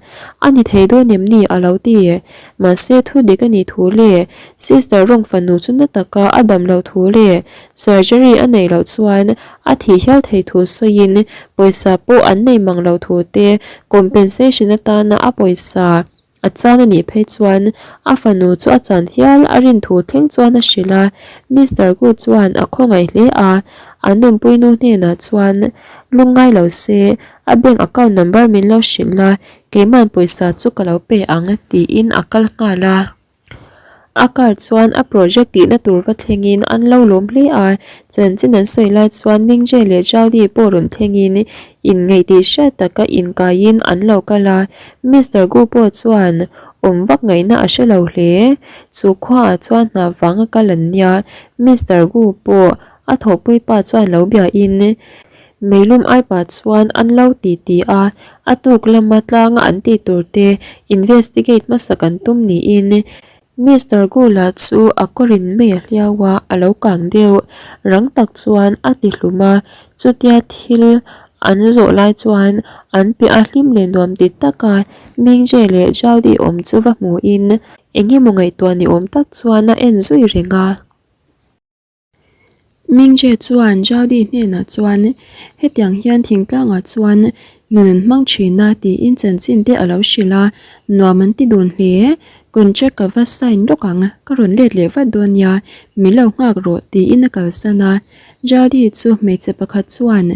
a ni thei dawn em ni a lo ti. Mahse thu dik a nih thu leh Sister rawng fanu chu na taka a dam loh thu leh surgery a neih loh chuan A thih hial thei thu sawiin pawisa pawh an nei mang lo thu te, compensation atana a pawisa a chan a nih phei chuan a fanu chu a chan hial a rin thu thleng chuan a hrilh a. Mister Gu chuan a khawngaih hle a, an awmpuinu hnenah chuan lungngai lo se, a bank account number min lo hrilh la, keiman pawisa chu ka lo pe ang tiin a kal nghal a. A car chuan a project tihna tur va thlengin an lo lawm hle a, chanchin an sawi lai chuan Mingje leh Zhaodi pawh rawn thlengin inngeih tih hriat taka inkaiin an lo kal a, Mister Gu pawh chuan awm vak ngaihna a hre lo hle. Chu khuaah chuan hna vanga kal an nia, Mister Gu pawh a thawhpui pa chuan lo biain meilum ai pah chuan an lo ti ti a, a tuk lama tlanga an tih tur te investigate hmasak an tum niin Mister Gula chu a kawrin mei a hliau a, a lo kang deuh rang tak chuan a ti hlum a, chutia thil an zawh lai chuan an piah a hlim leh nuam ti taka Mingje leh Jaudy awm chu va hmuhin eng emaw ngaihtuah ni awm tak chuan a en zui reng a. Mingje chuan Jaudy hnenah chuan hetiang hian thingtlangah chuan nun an hmang thin a tiin chanchin te a lo hrilh a, nuam an ti dun hle. Contract ka va sign lawk ang, ka rawn let leh vat dawn nia, min lo nghak rawh tiin a kalsan a. Jaudy chu hmeichhe pakhat chuan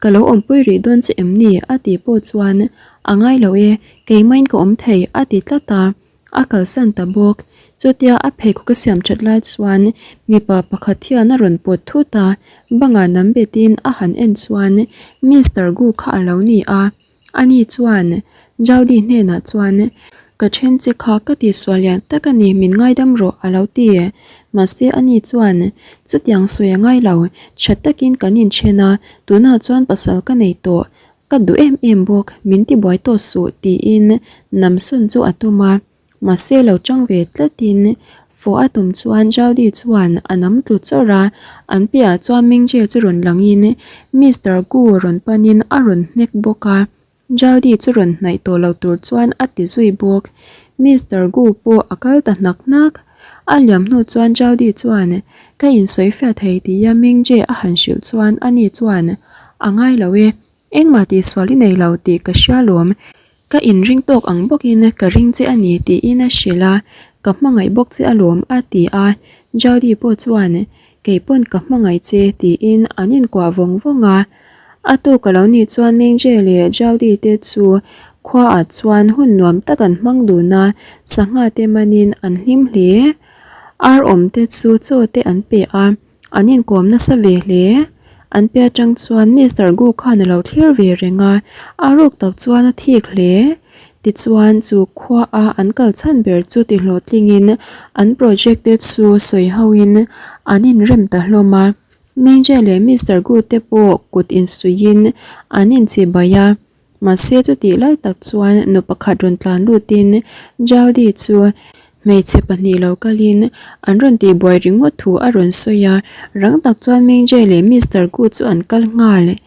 ka lo awmpui rih dawn che em ni a tih pawh chuan a ngai lo e, keimahin ka awm thei a ti tlat a. A kalsan ta bawk. Chutia a pheikhawk a siam that lai chuan mipa pakhat hian a rawn pawt thut a, bangah nam betin a han en chuan Mister Gu kha a lo ni a. Ani chuan Jaudy hnenah chuan, Ka then che kha ka tihsual lian tak a ni, min ngaidam rawh a lo ti. Mahse ani chuan, Chutiang sawi a ngai lo, tha takin kan inthen a, tunah chuan pasal ka nei tawh. Ka duh em em bawk, min ti buai tawh suh tiin Namsun chu a tum a, mahse lo chang ve tlatin fawh a tum chuan Jaudy chuan a nam tlu chawrh a, an piahah chuan Mingje chu rawn langin Mister Gu rawn panin a rawn hnek bawk a, Jaudy chu rawn hnaih tawh lo tur chuan a ti zui bawk. Mister Gu pawh a kal ta hnak hnak. A liam hnu chuan Jaudy chuan ka insawi fiah thei tia Mingje a han hrilh chuan ani chuan a ngai lo e, engmah tihsual i nei lo tih ka hria lawm, ka inring tawk ang bawkin ka ring che a ni tiin a hrilh a, ka hmangaih bawk che alawm a ti a, Jaudy pawh chuan Kei pawn ka hmangaih che tiin an inkuah vawng vawng a. A tuk a lo nih chuan Mingje leh Jaudy te chu khuaah chuan hun nuam tak an hmang dun a, sangha te manin an hlim hle. Ar awm te chu chaw te an pe a, an inkawm nasa ve hle. An pe atang chuan Mister Gu khan a lo thlir ve reng a, a ruk tak chuan a thik hle. Tichuan, chu khuaa an kal chhan ber chu ti hlawhtlingin an project te chu sawi hoin an inrem ta hlawm a. Mingje leh Mister Gu te pawh kut insuihin an inchibai a. Mahse chutih lai tak chuan nu pakhat rawn tlan lutin Jaudy chu hmeichhe pahnih lo kalin an rawn tihbuai ringawt thu a rawn sawi a. Rang tak chuan Mingje leh Mister Gu chu an kal nghal.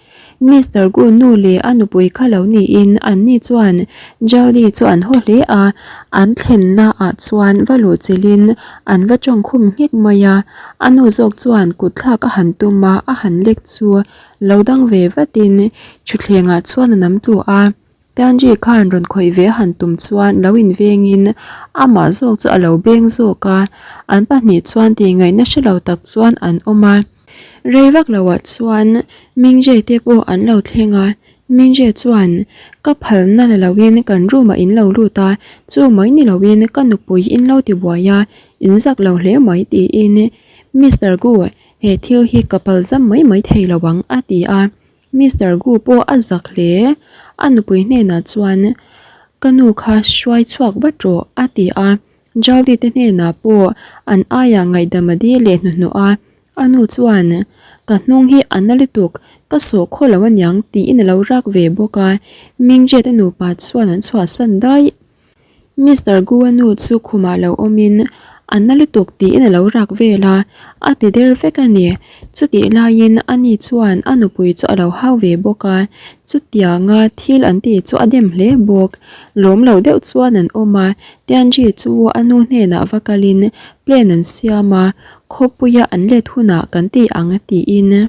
Mister Gu nu leh a nupui kha lo niin anni chuan Jody chu an haw hle a, an thlenna ah chuan va luh chilhin an va tawng khum nghek mai a, a nu zawk chuan kut thlak a han tum a, a han lek chu lo dang ve vatin thutthleng ah chuan a nam tlu a. Tanji khan rawn khawih ve a han tum chuan lo invengin amah zawk chu a lo beng zawk a, an pahnih chuan tihngaihna hre lo tak chuan an awm a. Rei vak loah chuan Mingje te pawh an lo thleng a, Mingje chuan, Ka phalna la loin kan room ah in lo lut a, chu mai ni loin ka nupui in lo ti buai a, in zak lo hle mai tiin Mister Gu, he thil hi ka palzam mai mai thei lo ang a ti a. Mister Gu pawh a zak hle. A nupui hnenah chuan, Ka nu kha hruai chhuak vat rawh, a ti a. Jaudy te hnenah pawh an aiah ngaihdam a dil leh hnuhnawh a. A nu chuan, Ka hnung hi a na lutuk, ka sawh khaw lo aniang, tiin a lo rak ve bawk a. Mingje te nupa chuan an chhuahsan daih. Mister Gu-a nu chu khumah lo awmin a na lutuk tiin a lo rak vel a, a ti der vek a ni. Chutih laiin ani chuan a nupui chu a lo hau ve bawk a, chutianga thil an tih chu a dem hle bawk. Lawm lo deuh chuan an awm a, Tianji chu a nu hnenah va kalin plan an siam a, khawpuia an let hunah kan ti ang tiin.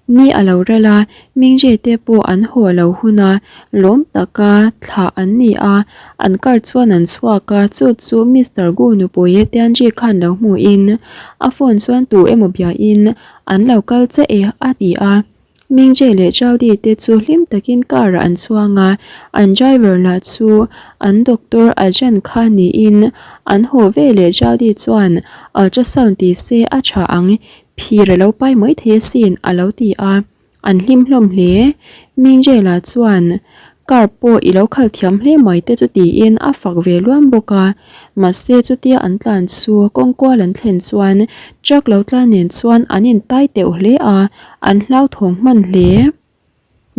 Ni a lo ral a, Mingje te pawh an haw lo hun a, lawm taka thlah an ni a, an car chuan an chhuak a, chu chu Mister Gu nupui Tianji khan lo hmuhin a phone chuan tu emaw biain an lo kal chiah e a ti a. Mingje leh Zhaodi te chu hlim takin car ah an chuang a, an driver lah chu an doctor Ajan kha niin an haw veleh Zhaodi chuan ultrasound ti se a tha ang Phir a lo pai mai thei asin a lo ti a, an hlim hlawm hle. Mingela chuan car pawh i lo khal thiam hle mai te chu tiin a fak ve luam bawk a, mahse chutia an tlan chu kawngkual an thlen chuan truck lo tlan nen chuan an intai teuh hle a, an hlauthawng hman hle.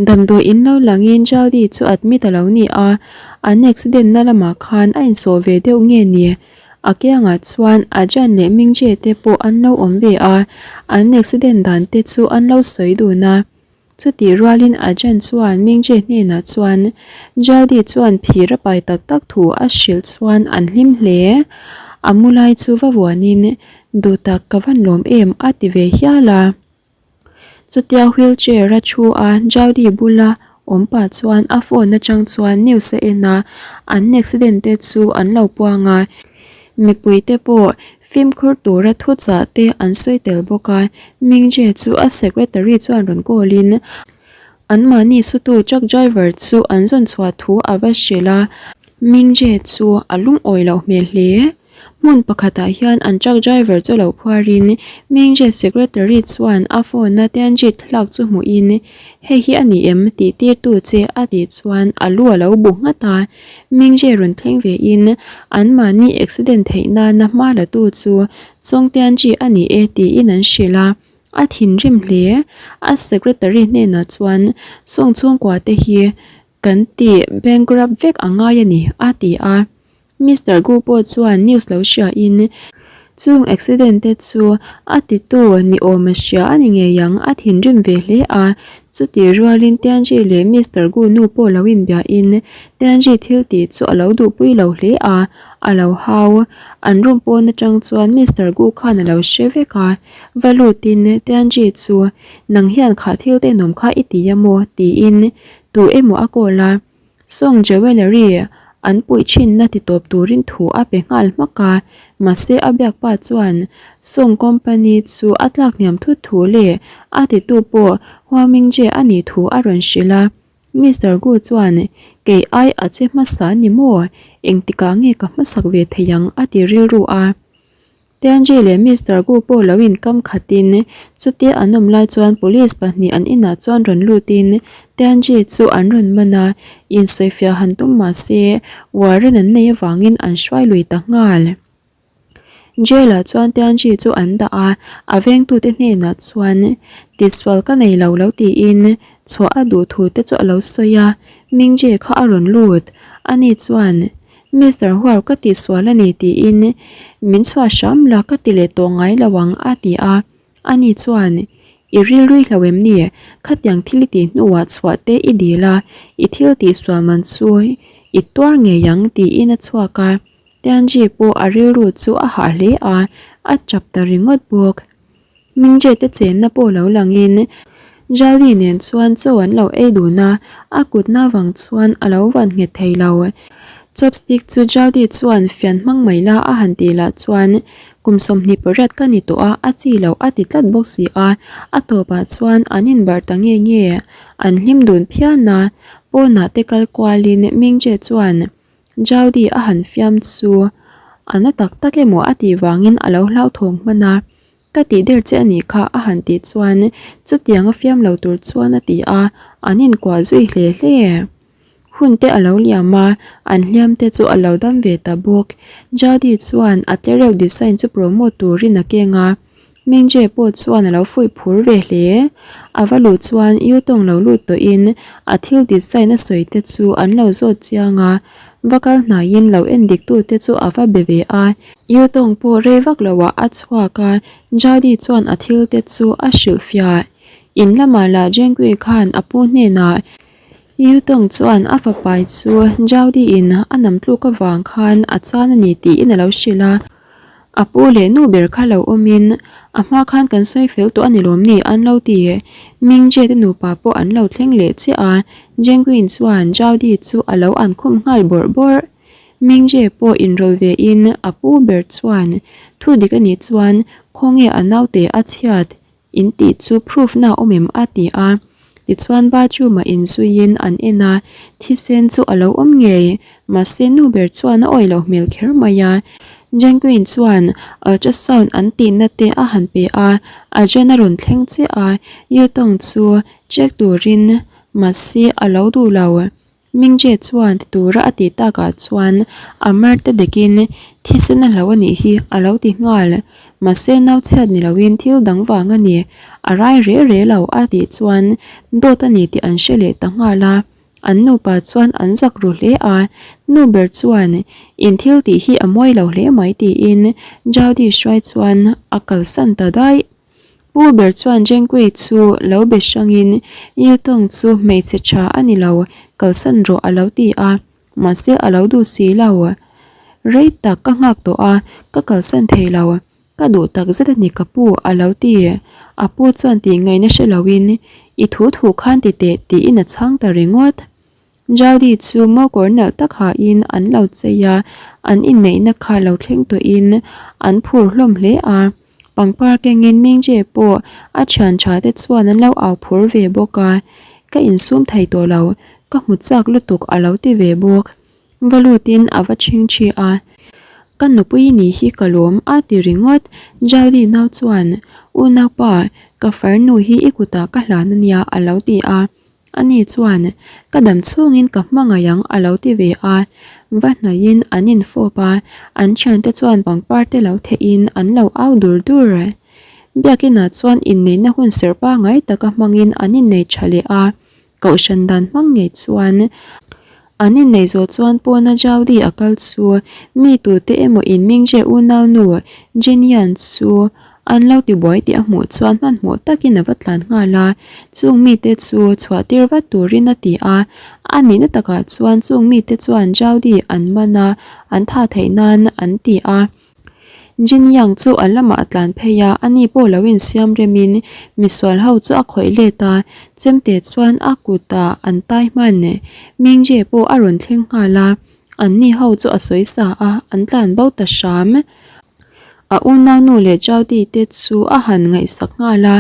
Damdawi in lo langin Jaudy chu admit a lo ni a, an accident na lamah khan a insawh ve deuh nge ni? A kiangah chuan Ajan leh Mingje te pawh an lo awm ve a, an accident dan te chu an lo sawi dun a. Chutih rualin Ajan chuan Mingje hnenah chuan Jaudy chuan phir a pai tak tak thu a hrilh chuan an hlim hle. A mu lai chu va vuanin, Duhtak ka van lawm em a ti ve hial a. Chutia wheel chair a thu a, Jaudy bula awm pah chuan a phone atang chuan news a en a, an accident te chu an lo puang a, mipui te pawh fimkhur tura thuchah te an sawi tel bawk a, Mingje chu a secretary chuan rawn call in anmahni sutu truck driver chu an zawn chhuah thu a va hrilh a, Mingje chu a lungawi loh hmel hle. Hmun pakhatah hian an truck driver chu lo phuarin Mingje secretary chuan a phone a Tianjit thlalak chu hmuhin hei hi a ni em tih tirtu che a tih chuan a lu a lo bu nghat a. Mingje rawn thleng vein anmahni accident theih nana hma la tu chu Song Tianji a ni e tiin an hrilh a. A thinrim hle. A secretary hnenah chuan Song chhungkua te hi kan tih bankrupt vek a ngai a ni a ti a. Mister Gu pawh chuan news lo hria in chung accident te chu a titu ni awm a hria a ni ngei ang a thinrim ve hle a, chutih rualin Tianji leh Mister Gu nu pawh lo inbia in Tianji thil tih chu a lo duhpui lo hle a. a lo hau. An room pawn atang chuan Mister Gu khan a lo hre vek a, va lutin Tianji chu nang hian kha thil tenawm kha i ti a maw tiin tu emaw a call a. Song Jewellery an puih thinna ti tawp turin thu a pe nghal hmak a, mahse a biak pa chuan Song Company chu a tlak hniam thut thu leh a titu pawh Hua Mingje a nih thu a rawn hrilh a. Mister Gu chuan kei ai a che hmasa ni maw? Engtikah nge ka hmasak ve thei ang? a ti rilru a. Tianji leh Mister Gu pawh lo inkam khatin chutia an awm lai chuan police pahnih an inah chuan rawn lutin Tianji chu an rawn man a, insawifiah han tum mah se warrant an nei avangin an hruai lui ta nghal. Jail ah chuan Tianji chu an dah a, a vengtute hnenah chuan tisual ka nei lo lo tiin chhuah a duh thu te chu a lo sawi a, Mingji kha a rawn lut, ani chuan Mister Huar ka tihsual a ni tiin min chhuah hram la ka ti leh tawh ngai lo ang a ti a, ani chuan I rilrui hlo em ni? Khatiang thil i tih hnuah chhuah te i dil a, i thil tihsual man chu i tuar ngei ang tiin a chhuak a, Tianji pawh a rilru chu a hah hle a, a chap ta ringawt bawk. Mingje te chenna pawh lo langin Jali nen chuan chaw an lo ei dun a, a kutna vang chuan a lo van nghet thei lo. Chopstick chu Jali chuan fian hmang mai la a han tih lah chuan kum 28 ka ni tawh a, a chi loh a ti tlat bawk si a, a tawpah chuan an inbarh ta nge nge. An hlim dun phian a, pawnah te kal kualin Mingje chuan Jali a han fiam chu a na tak tak emaw a tih vangin a lo hlauthawng hman a. Ka tih der che a nih kha a han tih chuan chutiang a fiam lo tur chuan a ti a, an inkuah zui hle hle. Hun te a lo liam a, an hliam te chu a lo dam ve ta bawk. Jadi chuan a tlereuh design chu promote turin a keng a, Mingje pawh chuan a lo fuih phur ve hle. A va luh chuan Yutong lo lut tawhin a thil design a sawi te chu an lo zawt chiang a, va kal hnaiin lo en dik tute chu a va be ve a. Yutong pawh rei vak loah a chhuak a, Jadi chuan a thil te chu a hrilhfiah. In lamah lah Jengui khan a pu hnenah Yutong chuan a fapai chu Jadi in a nam tluk avang khan a chan a ni tiin a lo hrilh a. A pu leh nu ber kha lo awmin a hma khan kan sawi fel tawh a ni lawm ni an lo ti. Mingje te nupa pawh an lo thleng leh chiah a, Jengui chuan Jadi chu a lo ankhum nghal bawrh bawrh. Mingje pawh inrawlh ve in a pu ber chuan thu dik a nih chuan khawnge a naute a chhiat in tih chu proof na awm em a ti a. Tichuan bathroom ah inzui in an en a, thisen chu a lo awm ngei mahse nu ber chuan a awih loh hmel kher mai a. Jenquin chuan ultrasound an tihna te a han pe a, Arjun a rawn thleng chiah a, Yutong chu check turin mahse a lo duh lo. Mingje chuan ti tura a tih takah chuan a mar te dekin thisen a hlo a nih hi a lo ti nghal. Mahse nau chhiat ni loin thil dang vang a ni, a rai re re lo a tih chuan dawt a ni tih an hre leh ta nghal a. An nupa chuan an zak ru hle a, nu ber chuan in thil tih hi a mawi lo hle mai tiin Jaudy hruai chuan a kalsan ta daih. Pu ber chuan Jengkui chu lo be hrangin Yutong chu hmeichhe tha a ni lo, kalsan rawh a lo ti a, mahse a lo duh si lo. Rei tak ka nghak tawh a, ka kalsan thei lo, ka duh tak zet a ni ka pu a lo ti. A pu chuan tih ngaihna hre loin I thu thu khan ti teh tiin a chhang ta ringawt. Jaudy chu mawkawr nalh tak hain an lo chei a, an inneihna kha lo thleng tawhin an phur hlawm hle a. Pangpar kengin Mingje pawh a thian tha te chuan an lo au phur ve bawk a, ka insum thei tawh lo, ka hmu chak lutuk a lo ti ve bawk. Va lutin a va chhing thi a, ka nupui nih hi ka lawm a ti ringawt. Jaudy nau chuan, Unaupa, ka farnu hi i kutah ka hlan a nia a lo ti a. Ani chuan, Ka dam chhungin ka hmangaih ang a lo ti ve a. Va hnaihin an infawp a, an thiante chuan pangpar te lo thehin an lo au dur dur. Biakinah chuan inneihna hun serh pangngai taka hmangin an innei tha leh a, kohhran dan hmang ngei chuan an inneih zawh chuan pawna Jaudy a kal chu mi tute emaw in Mingje unaunu Jenian chu. An lo tibuai tih a hmuh chuan hmanhmawh takin a va tlan nghal a, chung mite chu chhuah tir vat turin a ti a. A nihna takah chuan chung mite chuan Jaudy an man a, an tha theih nan an ti a. Jin Yang chu a lamah a tlan phei a, ani pawh lo insiam remin misual ho chu a khawih let a, chemte chuan a kutah an tai hman. Mingje pawh a rawn thleng nghal a, anni ho chu a sawi sa a, an tlan bo ta hram. A unaunu leh Jaudy te chu a han ngaihsak nghal a,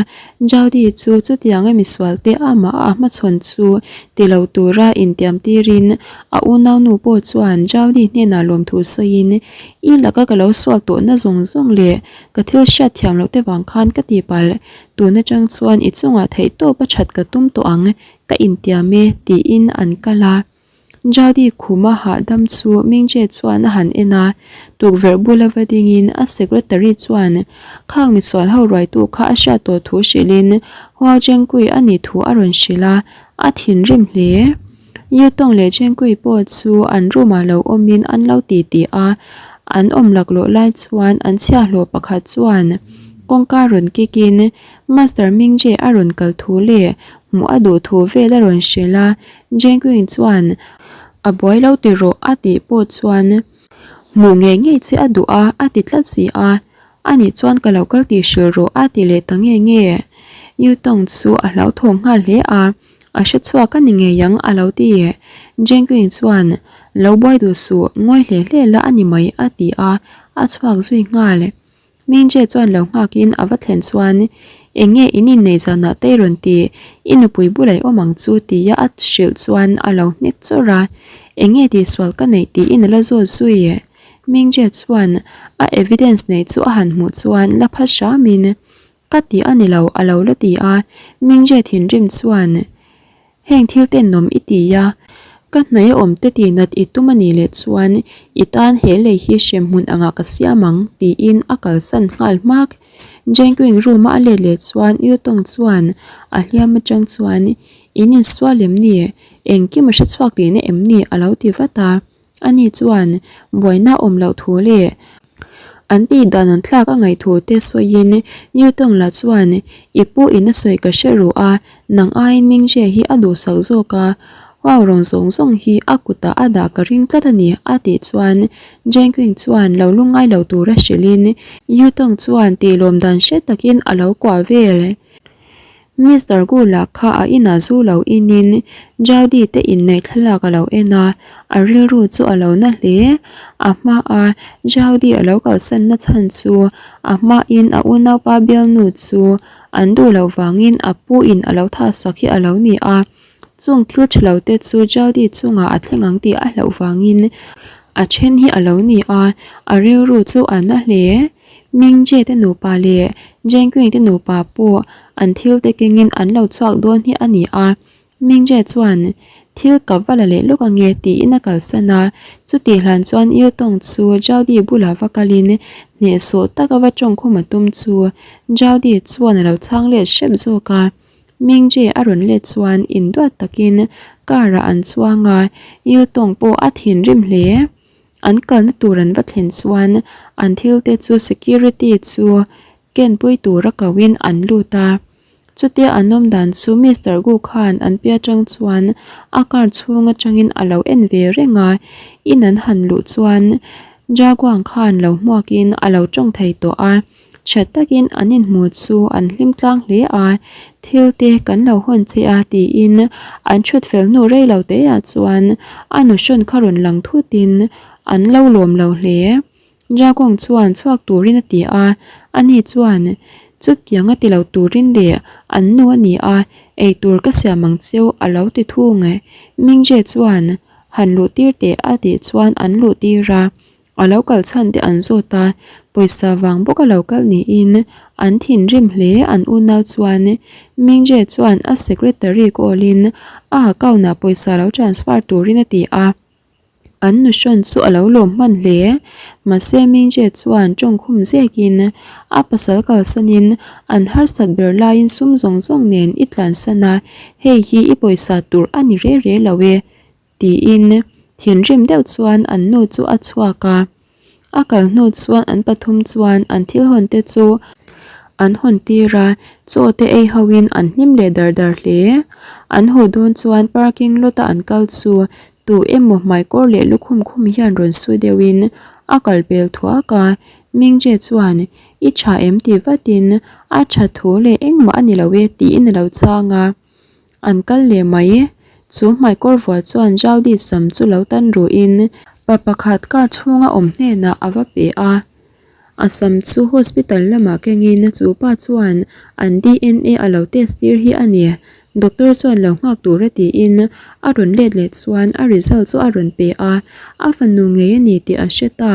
Jaudy chu chutianga misual te amah a hmachhawn chu ti lo tura intiam tirin a unaunu pawh chuan Jaudy hnenah lawmthu sawiin, I laka ka lo sual tawhna zawng zawng leh ka thil hriat thiam loh te vang khan ka tihpalh, tun atang chuan i chungah theihtawp a that ka tum tawh ang, ka intiam e, tiin an kal a. Jaudy khuma hahdam chu Mingje chuan a han en a, tukverh bula va dingin a secretary chuan khang misual ho ruaitu kha a hriat tawh thu hrilhin Huao Jengkui a nih thu a rawn hrilh a, a thinrim hle. Yutong leh Jengkui pawh chu an room ah lo awmin an lo ti ti a, an awm laklawh lai chuan an chhiahhlawh pakhat chuan kawngka rawn kick in Master Mingje a rawn kal thu leh hmuh a duh thu vel a rawn hrilh a, Jengquin chuan, A buai lo ti rawh a tih pawh chuan hmuh ngei ngei che a duh a, a ti tlat si a. Ani chuan ka lo kal tih hrilh rawh a ti leh ta nge nge. Yu Tong chu a hlauthawng nghal hle a, a hre chhuak a ni ngei ang a lo ti. Jengquin chuan, Lo buai duh suh, ngawi hle hle la a ni mai a ti a, a chhuak zui nghal. Minje chuan lo nghakin a va thlen chuan, Eng nge in inneih zanah te i rawn ti, i nupui bulah i awm ang chu tia a hrilh chuan a lo hnek chawrh a, Eng nge tihsual ka neih tiin a la zawt zui. Minje chuan a evidence neih chu a han hmuh chuan la pha hramin, Ka ti a ni lo a lo la ti a, Minje thinrim chuan, Heng thil tenawm i ti a, ka hnaih a awm te tih nat i tum a nih leh chuan i tan he lei hi hremhmun angah ka siam ang tiin a kalsan nghal hmak. Jengking room a a let leh chuan Yu Tong chuan a hliam atang chuan In insual em ni? Engkim a hre chhuak tihna em ni? a lo ti vat a. Ani chuan buaina awm loh thu leh an tih dan an thlak a ngaih thu te sawiin Newton lah chuan i pu in a sawi ka hre ruh a, nang aiin Mingzhe hi a duhsak zawk a, huau rawng zawng zawng hi a kutah a dah ka ring tlat a ni a tih chuan Jengking chuan lo lungngai lo tura hrilhin Newton chuan tihlawm dan hre takin a lo kuah vel. Mister Gu lah kha a inah zu lo inin Jaudy te inneih thlalak a lo en a, a rilru chu a lo na hle. A hmaa Jaudy a lo kalsan na chhan chu a hmain a unaupa bialnu chu an duh loh vangin a pu in a lo thahsak hi a lo ni a. Chung thil tha lo te chu Jaudy chungah a thleng ang tih a hlauh vangin a then hi a lo ni a, a rilru chu a na hle. Mingje te nupa leh Jengking te nupa pawh an thil te kengin an lo chhuak dawn hi a ni a, Mingje chuan thil ka va la leh lawk ange tiin a kalsan a, chutih hlan chuan Yu Tong chu Zhaodi bulah va kalin hnehsawh taka va tawngkhum a tum chu Zhaodi chuan a lo chhang let hrep zawk a, Mingje a rawn let chuan induat takin car ah an chuang a, Yu Tong pawh a thinrim hle. An kalna tur an va thlen chuan an thil te chu security chu kenpui tura koin an lut a. Chutia an awm dan chu Mister Gu khan an pi atang chuan a car chhung atangin a lo en ve reng a, in an han luh chuan Jaguang khan lo hmuakin a lo tawng thei tawh a. Tha takin an inhmu chu an hlim tlang hle a, thil te kan lo hawn che a tiin an thut fel hnu rei lo te ah chuan a nu hrawn kha rawn lang thutin an lo lawm lo hle. Dragong chuan chhuak turin a ti a, ani chuan chutiang a ti lo turin leh an nu a ni a, eitur ka siam ang cheu a lo ti thung. Mingje chuan han luh tir teh a tih chuan an luh tir a. A lo kal chhan te an zawt a, pawisa vang bawk a lo kal niin an thinrim hle an unau chuan Mingje chuan a secretary call in a account ah pawisa lo transfer turin a ti a, an nuhrawn chu a lo lawm hman hle. Mahse Mingje chuan tawngkhum zekin a pasal kalsanin an harsat ber laiin sum zawng zawng nen i tlansan a, hei hi i pawisa tur a ni re re lo e. Tiin thinrim deuh chuan an nu chu a chhuak a, a kal hnu chuan an pathum chuan an thil hawn te chu. An hawn tir a, chaw te ei ho in an hlim leh dar dar hle. An haw dawn chuan parking lot a an kal chu tu emaw hmaikawr leh lukhum khum hian rawn su deuh in a kal pel thuak a. Mingje chuan I tha em ti vatin a tha thu leh engmah a ni lo e tiin a lo chhang a. An kal leh mai. Chu hmaikawr vuah chuan Jaudy sam chu lo tan ruhin pa pakhat car chhunga awm hnenah a va pe a. A sam chu hospital lamah kengin chu pa chuan an DNA a lo test tir hi a ni. Doctor chuan lo nghak tur a tiin a rawn let leh chuan a result chu a rawn pe a, a fanu ngei a ni tih a hre ta.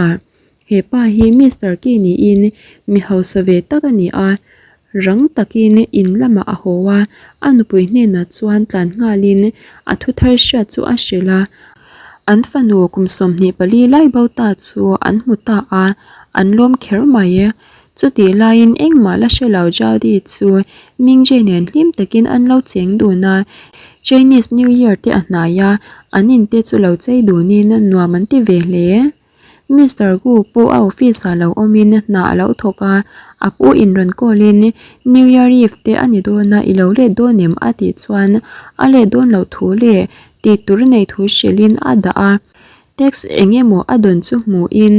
He pa hi Mister Key niin mi hausa ve tak a ni a, rang takin in lamah a haw a, a nupui hnenah chuan tlan nghalin a thu thar hriat chu a hrilh a. An fanu kum 24 lai bo ta chu an hmu ta a, an lawm kher mai. Chutih laiin engmah la hre lo Jaudy chu Mingje nen hlim takin an lo cheng dun a, Chinese New Year te a hnai a, an in te chu lo chei dunin nuam an ti ve hle. Mister Gu pawh a office ah lo awmin hna a lo thawk a, a pu in rawn call in New Year Eve te a ni dawn a, i lo let dawn em? a tih chuan a let dawn loh thu leh tih tur a nei thu hrilhin a dah a. Text eng emaw a dawn chu hmuhin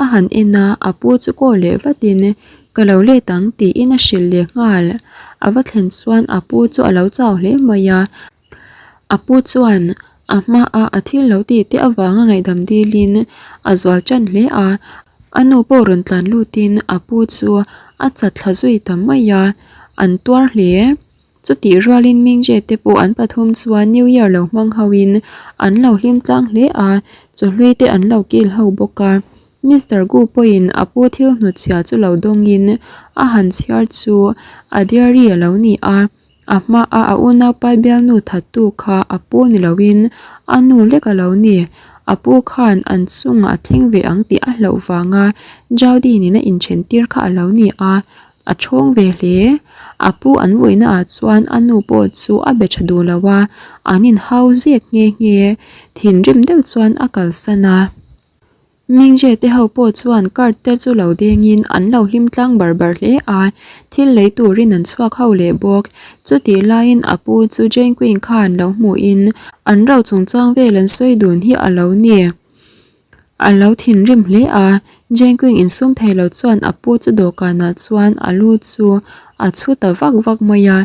a han en a, a pu chu call leh vatin ka lo let ang tiin a hrilh leh nghal. A va thlen chuan a pu chu a lo chau hle mai a. A pu chuan a hmaa a thil lo tih te avanga ngaihdam dilin a zual tan hle a, a nu pawh rawn tlan lutin a pu chu a chat thla zui ta mai a, an tuar hle. Chutih rualin Mingje te pawh an pathum chuan New Year lo hmang hoin an lo hlim tlang hle a, chawhlui te an lo kil ho bawk a. Mister Gu pawhin a pu thil hnutchhia chu lo dawngin a han chhiar chu a diary a lo ni a. A hmaa a unaupa bialnu thattu kha a pu ni loin a nu lek a lo ni. A pu khan an chungah a thleng ve ang tih a hlauh vanga Jaudy nena inthen tir kha a lo ni a, a thawng ve hle. A pu an vuinaah chuan a nu pawh chu a be tha duh lo a, an inhau zek nghe nghe. Thinrim deuh chuan a kalsan a. Mingje te ho pawh chuan card te chu lo dengin an lo hlim tlang bar bar hle a, thil lei turin an chhuak ho leh bawk. Chutih laiin a pu chu Jane Queen khan lo hmuhin an ro chungchang vel an sawi dun hi a lo ni. A lo thinrim hle a, Jane Queen insum thei lo chuan a pu chu dawhkanah chuan a lu chu a chhu ta vak vak mai a,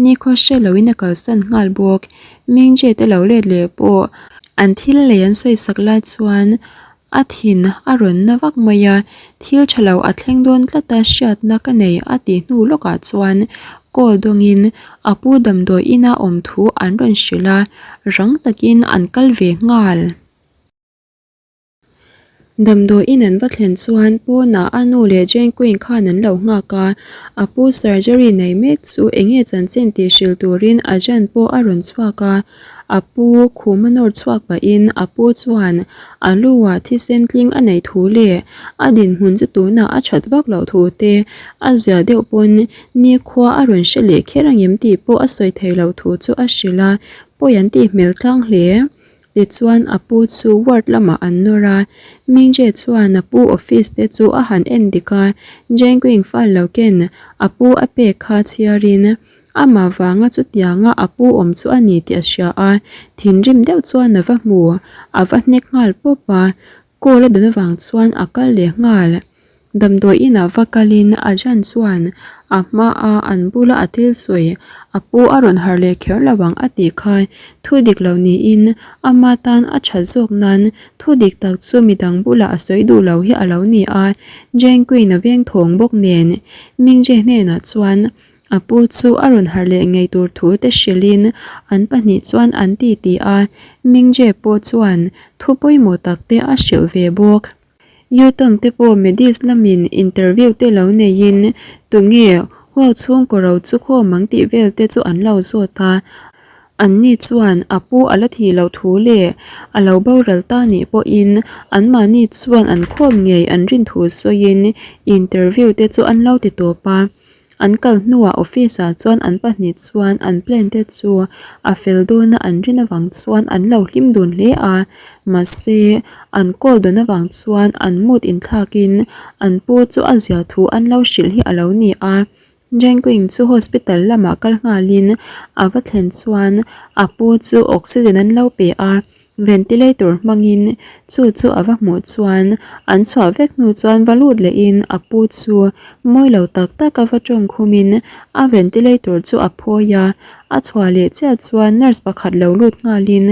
nikhaw hre loin a kalsan nghal bawk. Mingje te lo let leh pawh An thil lei an sawisak lai chuan a thin a rawn na vak mai a, thil tha lo a thleng dawn tlat a hriatna ka nei a tih hnu lawkah chuan call dawngin a pu damdawi ina awm thu an rawn hrilh a, rang takin an kal ve nghal. Damdawiin an va thlen chuan pawnah a nu leh Jane Queen khan an lo nghak a, a pu surgery nei mek chu eng nge chanchin tih hrilh turin a Jan pawh a rawn chhuak a, a pu khum a nawr chhuak pahin a pu chuan a lu ah thisen tling a neih thu leh a dinhmun chu tunah a that vak loh thu te a zia deuh pawn nikhua a rawn hre leh kher angem tih pawh a sawi thei loh thu chu a hrilh a, pawi an tih hmel tlang hle. Tichuan a pu chu ward lamah an nawr a, Mingje chuan a pu office te chu a han en dik a, Jengwing fal lo ken a pu a pek kha chhiarin amah vanga chutianga a pu awm chu a ni tih a hria a, thinrim deuh chuan a va hmu, a va hnek nghal pawp a, call a dawn avang chuan a kal leh nghal. Damdawi inah va kalin a Jan chuan a hmaa an bula a thil sawi a pu a rawn harh leh kher lo ang a tih kha thu dik lo niin ama tan a tha zawk nan thu dik tak chu midang bulah a sawi duh lo hi a lo ni a, Jane Queen a veng thawng bawk nen Mingje hnenah chuan a pu chu a rawn harh leh ngei tur thu te hrilhin an pahnih chuan an ti ti a, Mingje pawh chuan thu pawimawh tak te a hrilh ve bawk. Yutang te pawh Medis lamin interview te lo neiin tunge huau chhungkaw ro chu khawm ang tih vel te chu an lo zawt a. Anni chuan a pu a la thih loh thu leh a lo boral ta nih pawhin anmahni chuan an khawm ngei an rin thu sawiin interview te chu an lo ti tawp a. An kal hnuah office ah chuan an pahnih chuan an plan te chu a fel dawna an rin avang chuan an lo hlim dun hle a, mahse an call dawn avang chuan an mood inthlakin an pu chu a zia thu an lo hrilh hi a lo ni a. Jenquing chu hospital lamah kal nghalin a va thlen chuan a pu chu oxygen an lo pe a, ventilator hmangin chu chu a va hmuh chuan an chhuah vek hnu chuan va lut lehin a pu chu mawi lo tak tak a va tawng khumin a ventilator chu a phawi a, a chhuah leh chiah chuan nurse pakhat lo lut nghalin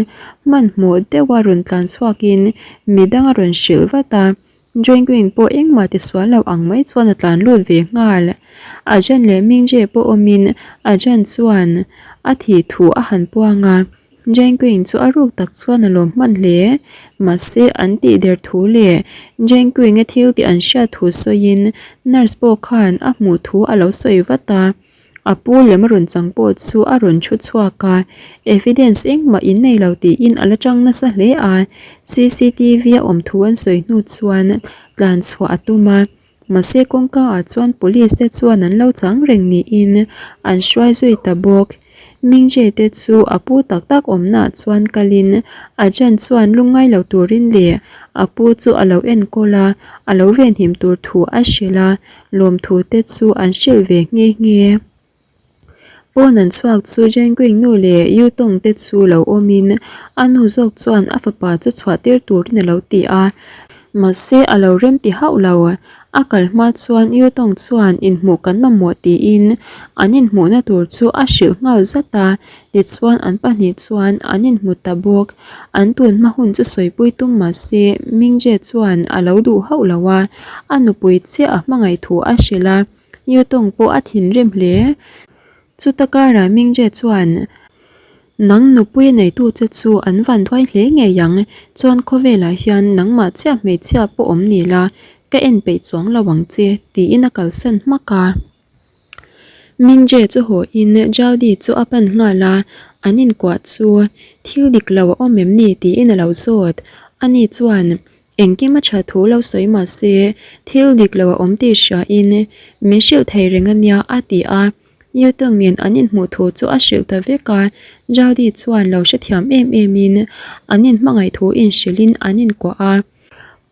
hmanhmawh deuha rawn tlan chhuakin midang a rawn hrilh vat a. Jengwing pawh engmah ti sual lo ang mai chuan a tlan lut ve nghal. Ajan leh Mingje pawh awmin Ajan chuan a thih thu a han puang a, Jengwing chu a ruk tak chuan a lawm hman hle. Mahse an tih der thu leh Jengwing-a thil tih an hriat thu sawiin nurse pawh khan a hmuh thu a lo sawi vat a. A pu lem a rawn chang pawh chu a rawn thu chhuak a, evidence engmah in nei lo tiin a la tang nasa hle a, cctv a awm thu an sawi hnu chuan tlan chhuah a tum a, mahse kawngka ah chuan police te chuan an lo chang reng niin an hruai zui ta bawk. Mingje te chu a pu tak tak awmna ah chuan kalin a jan chuan lungngai lo turin leh a pu chu a lo enkawl a, a lo venhim tur thu a hrilh a. Lawmthu te chu an hrilh ve nghe nghe. Pawn an chhuak chu Jenguing nu leh Yu Tong te chu lo awmin a nu zawk chuan a fapa chu chhuah tir turin a lo ti a. Mahse a lo rem ti hauh lo. A kal hma chuan Yu Tong chuan inhmuh kan mamawh tiin an inhmuhna tur chu a hrilh nghal zat a. Tichuan an pahnih chuan an inhmu ta bawk. An tun hma hun chu sawipui tum mah se Mingje chuan a lo duh hauh lo a, a nupui chiah a hmangaih thu a hrilh a, Yutong pawh a thinrim hle. Chuta karah Mingje chuan, Nang nupui a neitu che chu an van thuai hle ngei ang, chuan khawvelah hian nangmah chiah hmeichhia pawh awm ni la, ka en peih chuang lo ang che, tiin a kalsan hmak a. Mingje chu haw in Jaudy chu a pan nghal a, an inkuah chu thil dik lo a awm em ni tiin a lo zawt. Ani chuan engkim a tha thu lo sawi mah se thil dik lo a awm tih hria in min hrilh thei reng a nia a ti a. Yutong nen an inhmuh thu chu a hrilh ta vek a, Jaudy chuan lo hrethiam em em in an inhmangaih thu inhrilh in an inkuah a.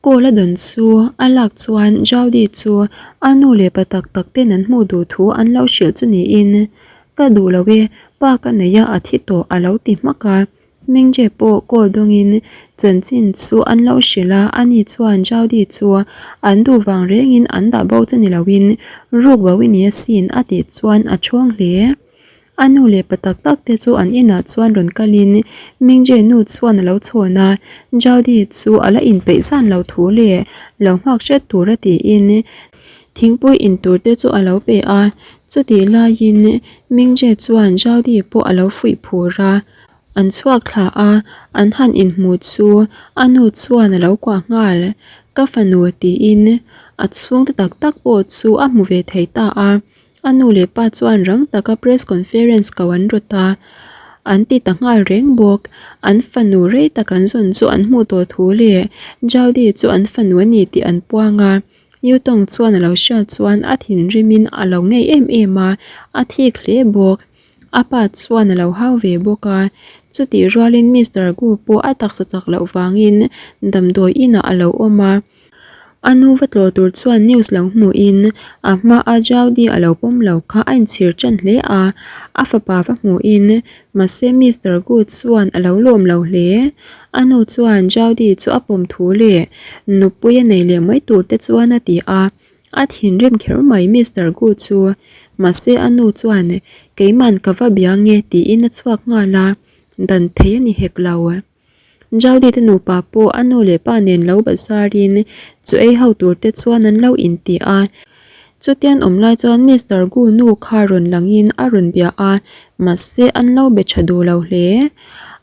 Call a dawn chu a lak chuan Jaudy chu a nu leh pa tak tak ten an hmuh duh thu an lo hrilh chu niin, Ka duh lo e, pa ka nei a a thi tawh a lo ti hmak a. Mingje pawh call dawngin chanchin chu an lo hrilh a, ani chuan Jaudy chu an duh vang rengin an dah bo che ni loin ruk bo i ni asin a tih chuan a chhawng hle. A nu leh pa tak tak te chu an inah chuan rawn kalin Mingje nu chuan a lo chhawn a, Jaudy chu a la inpeih zan lo thu leh lo nghak hret tur a tiin thingpui in tur te chu a lo pe a, chutih laiin Mingje chuan Jaudy pawh a lo fuih phur a, an chhuak thla a, an han inhmu chu a nu chuan a lo kuah nghal, Ka fanu tiin a chhungte tak tak pawh chu a hmu ve thei ta a. A nu leh pa chuan rang taka press conference ko an rawt a, an ti ta nghal reng bawk. An fanu rei tak an zawn chu an hmuh tawh thu leh Jaudy chu an fanu a ni tih an puang a. Yutong chuan a lo hriat chuan a thinrimin a lo ngei em em a, a thik hle bawk. A pa chuan a lo hau ve bawk a, chutih rualin Mister Gu pawh a taksa chak loh vangin damdawi inah a lo awm a. A nu va tlawh tur chuan news lo hmuhin a hmaa Jaudy a lo pawm lo kha a inchhir tan hle a, a fapa va hmuhin mahse Mister Gu chuan a lo lawm lo hle. A nu chuan Jaudy chu a pawm thu leh nupui a nei leh mai tur te chuan a ti a, a thinrim kher mai Mister Gu chu. Mahse a nu chuan keiman ka va bia nge tiin a chhuak nghal a, dan thei a ni hek lo. Jaudy te nupa pawh a nu leh pa nen lo bazarin chu ei ho tur te chuan an lo inti a. Chutian awm lai chuan Mister Gu nu kha rawn langin a rawn bia a, mahse an lo be tha duh lo hle.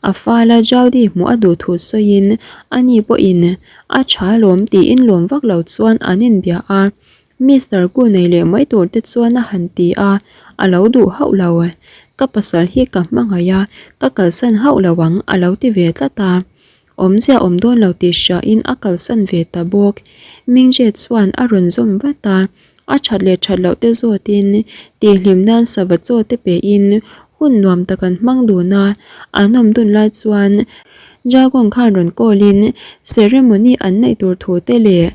A fala Jaudy hmuh a duh thu sawiin ani pawhin a tha lawm tiin lawm vak lo chuan an inbia a. Mister Gu nei leh mai tur te chuan a han ti a, a lo duh hauh lo. Ka pasal hi ka hmangaih a, ka kalsan hauh lo ang a lo ti ve tlat a. Awmzia awm dawn lo tih hriain a kalsan ve ta bawk. Mingje chuan a rawn zawm vat a, a that leh that loh te zawtin tihhlim nan sava chaw te pein hun nuam tak an hmang dun a, an awm dun lai chuan Dragon khan rawn call in ceremony an neih tur thu te leh.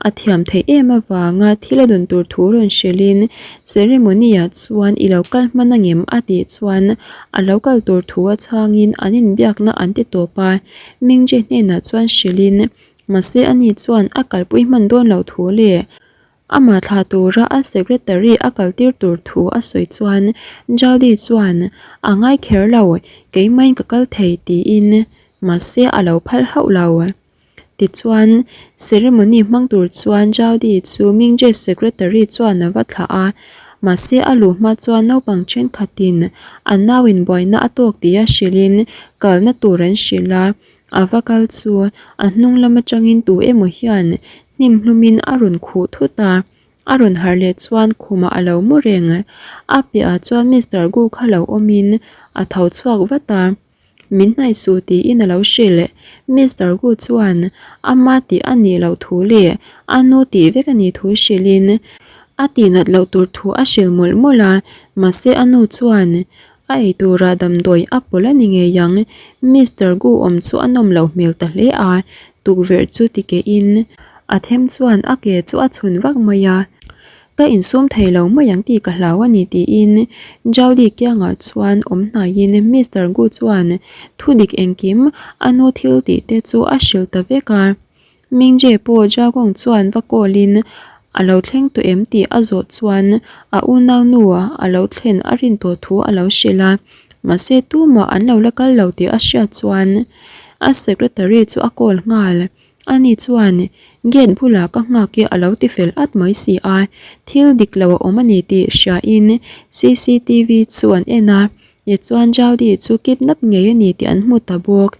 A thiam theih em avanga thil a dawn tur thu rawn hrilhin ceremony-ah chuan i lo kal hman angem a tih chuan a lo kal tur thu a chhangin an inbiakna an ti tawp a. Mingji hnenah chuan hrilhin mahse ani chuan a kalpui hman dawn loh thu leh Amah thlah tura a secretary a kaltir tur thu a sawi chuan Jaldi chuan a ngai kher lo, keimahin ka kal thei tiin mahse a lo phal hauh lo. Tichuan, ceremony hmang tur chuan Jaldi chu Mingje secretary chuan a va thlah a, mahse a luh hma chuan naupang thenkhatin an nauin buaina a tawk tia hrilhin kalna tur an hrilh a, A va kal chu a hnung lam atangin tu emaw hian hnim hlumin a rawn khuh thut a, a rawn harh leh chuan khumah a lo mu reng. A piahah chuan Mister Gu kha lo awmin a tho chhuak vat a, Min hnaih suh tiin a lo hrilh. Mister Gu chuan ama tih a nih loh thu leh a nu tih vek a nih thu hrilhin a tihnat loh tur thu a hrilh mawlh mawlh a, mahse a nu chuan A ei tura damdawi a pawlh a ni ngei ang. Mister Gu awm chu a nawm loh hmel ta hle a, tukverh chu ti kehin a them chuan a ke chu a chhun vak mai a. Ka insum thei lo mai ang tih ka hlau a ni tiin Jaudy kiangah chuan awm hnaiin Mister Gu chuan thudik engkim a nu thil tih te chu a hrilh ta vek a. Mingje pawh Jagong chuan va call in a lo thleng tawh em tih a zawh chuan a unaunu a lo thlen a rin tawh thu a lo hrilh a, mahse tumah an lo la kal lo tih a hriat chuan a secretary chu a call nghal. Ani chuan gate bulah ka nghak e a lo ti fel at mai si a, thil dik lo a awm a ni tih hria in cctv chu an en a. Tichuan Jaudy chu kidnap ngei a ni tih an hmu ta bawk.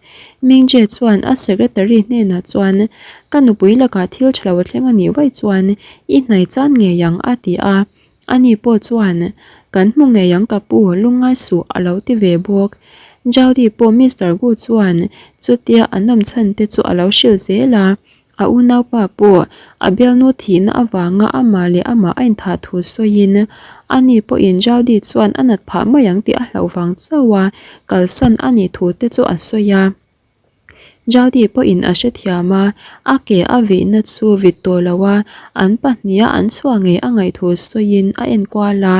Mingje chuan a secretary hnenah chuan, Ka nupui lakah thil tha lo a thleng a nih vaih chuan i hnai chan ngei ang a ti a. Ani pawh chuan, Kan hmu ngei ang ka pu, lungngai suh a lo ti ve bawk. Jaudy pawh Mister Gu chuan chutia an awm chhan te chu a lo hrilh zel a. A unaupa pawh a bialnu thihna avanga amah leh amah a inthah thu sawiin ani pawhin Jaudy chuan a nat phah mai ang tih a hlauh vang chauh a, kalsan a nih thu te chu a sawi a. Jaudy pawhin a hrethiam a, a ke a vihna chu vit tawh lo a, an pahniha an chhuah ngei a ngaih thu sawiin a enkual a.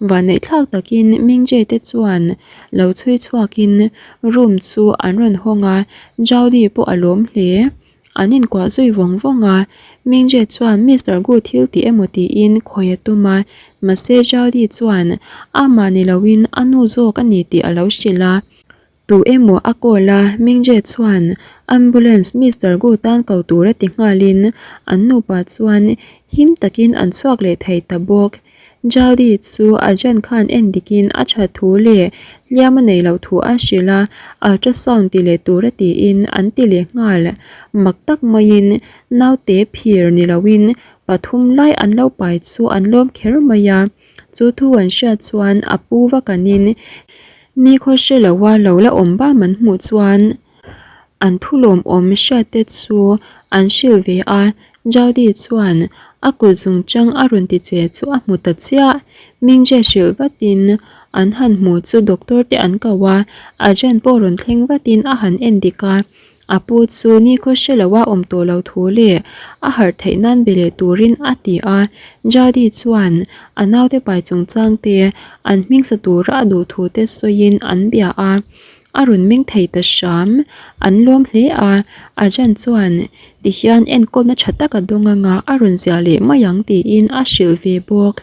Vanneihthlak takin Mingje te chuan lo chhui chhuakin room chu an rawn hawng a, Jaudy pawh a lawm hle. An inkuah zui vawng vawng a, Mingje chuan Mister Gu thil tih emaw tiin khawi a tum a, mahse Jaudy chuan amah ni loin a nu zawk a ni tih a lo hrilh a. Tu emaw a call a, Mingje chuan ambulance Mister Gu tan ko tur a ti nghalin an nupa chuan him takin an chhuak leh thei ta bawk. Jaudy chu a jan khan en dikin a that thu leh hliam a neih loh thu a hrilh a, ultrasound ti leh tur a tiin an ti leh nghal. Mak tak maiin naute phir ni loin pathum lai an lo pai chu an lawm kher mai a. Chu thu an hriat chuan a pu va kanin nikhaw hre loa lo la awm bam an hmuh chuan an thu lawmawm hriat te chu an hrilh ve a. Jaudy chuan a kut zungchang a rawn ti che chu a hmu ta chiah. Mingje hrilh vatin an han hmu chu doctor te an ko a, Ajan pawh rawn thleng vatin a han en dik a. A pu chu nikhaw hre loa awm tawh lo thu leh a harh theih nan be leh turin a ti a. Jaudy chuan a naute pai chungchang te an hming sa tura a duh thu te sawiin an bia a. A rawn meng thei ta hram. An lawm hle a, Ajan chuan tihian enkawlna tha tak a dawng anga a rawn ziah leh mai ang tiin a hrilh ve bawk.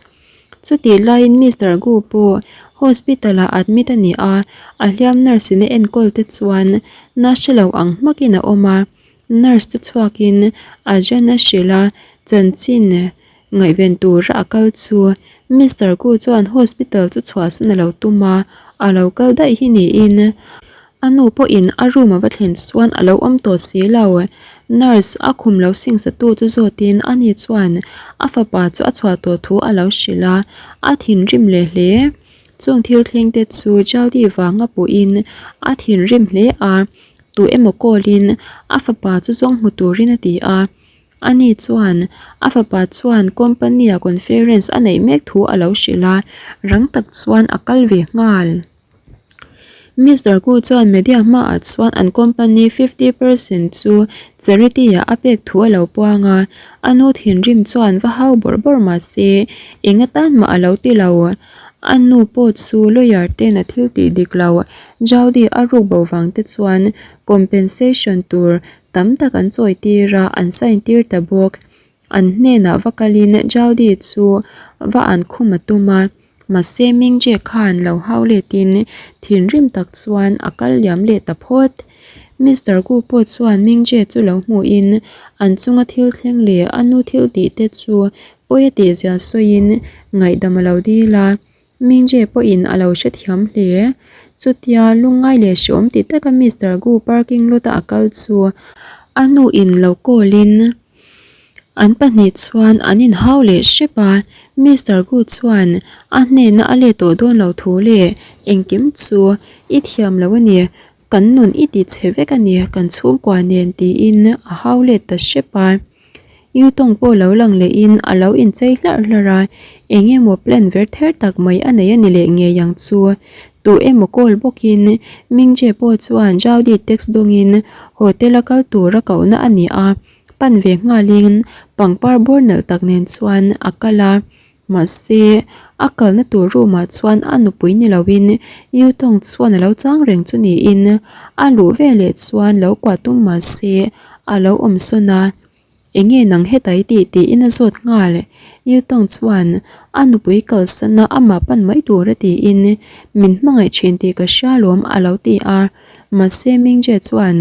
Chutih laiin Mister Gu pawh hospital ah admit a ni a, a hliam nurse in a enkawl te chuan na hre lo ang hmakin a awm a. Nurse chu chhuakin Ajan a hrilh a, chanchin Ngaihven tura a kal chu Mister Gu chuan hospital chu chhuahsan a lo tum a, a lo kal daih hi niin a nu pawhin a room a va thlen chuan a lo awm tawh si lo. Nurse a khum lo singsa tu chu zawtin ani chuan a fapa chu a chhuah tawh thu a lo hrilh a, a thinrim leh hle. Chung thil thleng te chu Jaudy vanga puhin a thinrim hle a, tu emaw call in a fapa chu zawng hmu turin a ti a. Ani chuan a fapa chuan company-a conference a neih mek thu a lo hrilh a, rang tak chuan a kal ve nghal. Mister Gu chuan media hmaah chuan an company 50% chu charity ah a pek thu a lo puang a, a nu thinrim chuan va hau bawrh bawrh mah se eng atan mah a lo ti lo. A nu pawh chu lawyer ten a thil tih dik lo Jaudy a ruk bo vang te chuan compensation tur tam tak an chawi tir a, an sign tir ta bawk. An hnenah va kalin Jaudy chu va an khum a tum a. Mahse Mingje khan lo hau letin thinrim tak chuan a kal liam leh ta phawt. Mister Gu pawh chuan Mingje chu lo hmuhin an chunga thil thleng leh a nu thil tih te chu pawi a tih zia sawiin ngaihdam a lo dil a. Mingje pawhin a lo hrethiam hle. Chutia lungngai leh hreawm ti taka Mister Gu parking lot a a kal chu a nuin lo call in An pahnih chuan an inhau leh hrep a, Mister Gu chuan a hnena a let tawh dawn lo thu leh engkim chu i thiam lo a ni, kan nun i ti chhe vek a ni kan chhungkua nen tiin a hau let ta hrep a. Yu Tong pawh lo lang lehin a lo inchei hlarh hlarh a, eng emaw plan ver ther tak mai a nei a ni leh ngei ang chu. Tu emaw call bawkin Mingje pawh chuan Jaudy text dawngin hotel a kal tur a kohna a ni a. Pan ve nghalin pangpar bawr nalh tak nen chuan a kal a, mahse a kalna tur room ah chuan a nupui ni loin Yu Tong chuan a lo chang reng chu niin a luh veleh chuan lo kuah tum mahse a lo awm sawn a, enge nang heta i tih tiin a zawt nghal. Yu Tong chuan a nupui kalsan a amah pan mai tur a tiin min hmangaih thin tih ka hria lawm a lo ti a, mahse Mingje chuan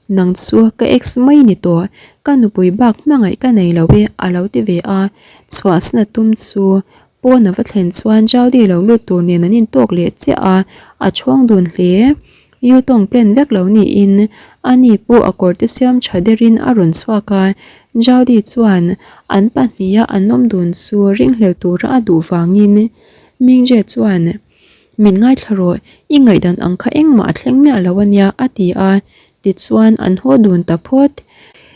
Nang chu ka ex mai ni tawh, ka nupui bak hmangaih ka nei lo e a lo ti ve a, chhuahsan a tum chu pawn a va thlen chuan Jaudy lo lut tur nen an intawk leh chiah a, a chhawng dun hle. Yu tawng plan vek lo niin ani pawh a kawr te siam tha derin a rawn chhuak a, Jaudy chuan an pahniha an awm dun chu ringhlel tura a duh vangin Mingje chuan Min ngaithla rawh, i ngaihdan ang kha engmah a thleng miah lo a nia, a ti a. Tichuan, an haw dun ta phawt.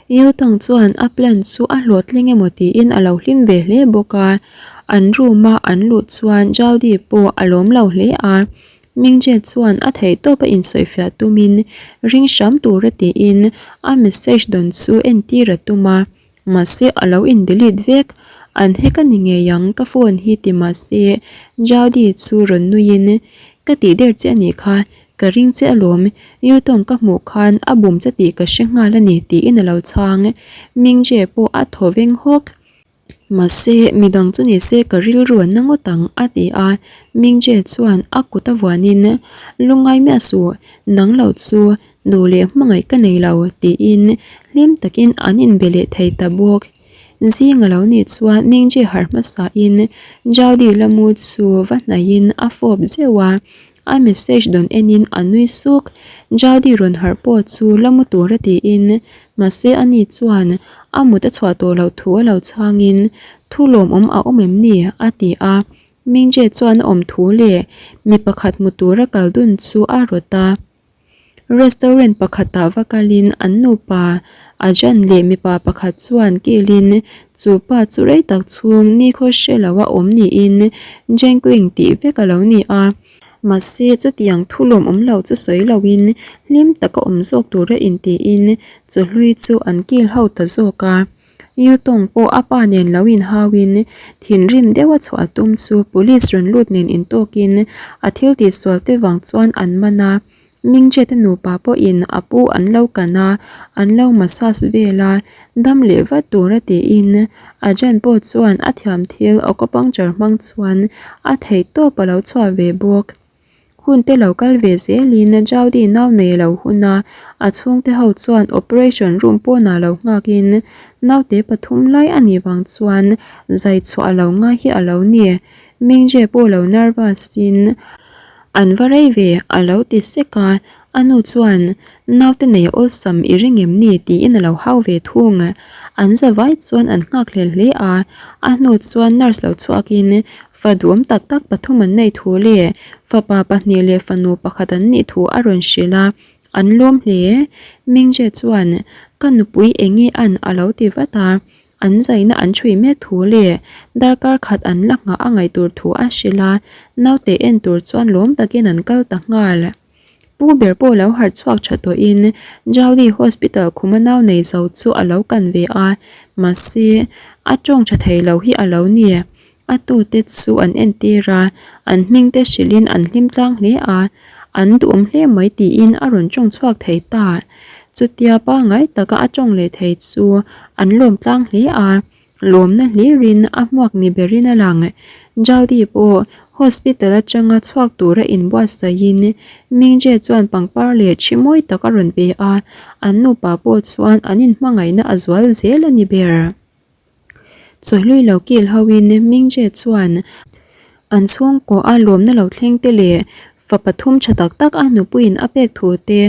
Yotang chuan a plan chu a hlawhtling emaw tiin a lo hlim ve hle bawk a. An room a an luh chuan Jaudy pawh a lawm lo hle a. Mingje chuan a theihtawp a insawifiah tumin ring hram tura tiin a message dawn chu entir a tum a. Mahse a lo in delete vek, an hack a ni ngei ang ka phone hi ti mahse Jaudy chu rawn nui in ka tih der che a nih kha, ka ring che alawm, Newton ka hmuh khan a bum che tih ka hre nghal a ni tiin a lo chhang, Mingje pawh a thaw veng hawk. Mahse midang chu ni se ka rilru an na ngawt ang a ti a, Mingje chuan a kut a vuan in lungngai miah suh, nang lo chu Duh leh hmangaih ka nei lo tiin hlim takin an inbe leh thei ta bawk. Zing a lo nih chuan Mingji harh hmasain Jaudy Lamu chu va hnaihin a fawp zeuh a, a message dawn enin a nui suk. Jaudy rawn harh pawh chu la mu tur a tiin mahse ani chuan a mut a chhuah tawh loh thu a lo chhangin thu lawmawm a awm em ni a ti a. Mingji chuan a awm thu leh mi pakhat hmu tura kal dun chu a rawt a. Restaurant pakhatah va kalin an nupa Ajan leh mipa pakhat chuan kilin chu pa chu rei tak chhung nikhaw hre loa awm niin Jenquing tih vek a lo ni a. Mahse chutiang thu lawmawm lo chu sawi loin hlim taka awm zawk tura intiin chawhlui chu an kil ho ta zawk a. Yutong pawh a pa nen lo inhauin thinrim deuha chhuah a tum chu police rawn lut nen intawkin a thil tihsual te vang chuan an man a. Mingche te nupa pawhin a pu an lo kan a, an lo massage vel a, dam leh vat tura tiin Ajan pawh chuan a thiam thil acupuncture hmang chuan a theihtawp a lo chhuah ve bawk. Hun te lo kal ve zelin Jaudy nau nei lo hun a, a chhungte ho chuan operation room pawnah lo nghakin naute pathum lai a nih vang chuan zai chhuah a lo ngai hi a lo ni. Mingje pawh lo nervous in an va rei ve a lo ti sek a, a nu chuan naute nei awlsam i ring em ni tiin a lo hau ve thung. An zavai chuan an nghakhlel hle a, a hnu chuan nurse lo chhuakin Fa duhawm tak tak pathum an neih thu leh fapa pahnih leh fanu pakhat an nih thu a rawn hrilh a, an lawm hle. Mingje chuan, Ka nupui enge an a lo ti vat a, an zaina an chhui mek thu leh darkar khat an la nghah a ngaih tur thu a hrilh a, naute en tur chuan lawm takin an kal ta nghal. Pu ber pawh lo harh chhuak tha tawhin Jowdy Hospital khuma nau nei zo chu a lo kan ve a, mahse a tawng tha thei lo hi a lo ni. A tute chu an entir a, an hming te hrilhin an hlim tlang hle a, an duhawm hle mai tiin a rawn tawng chhuak thei ta. Chutia pangngai taka a tawng leh thei chu an lawm tlang hle a. Lawmna hlirin a hmuak ni berin a lang. Jowdy pawh hospital atanga chhuak tura inbuatsaihin Mingje chuan pangpar leh thi mawi tak a rawn pe a, an nupa pawh chuan an inhmangaihna a zual zel a ni ber. Chawhlui lo kil hoin Mingje chuan An chhungkaw a lawmna lo thleng te leh fa pathum tha tak tak a nupuiin a pek thu te,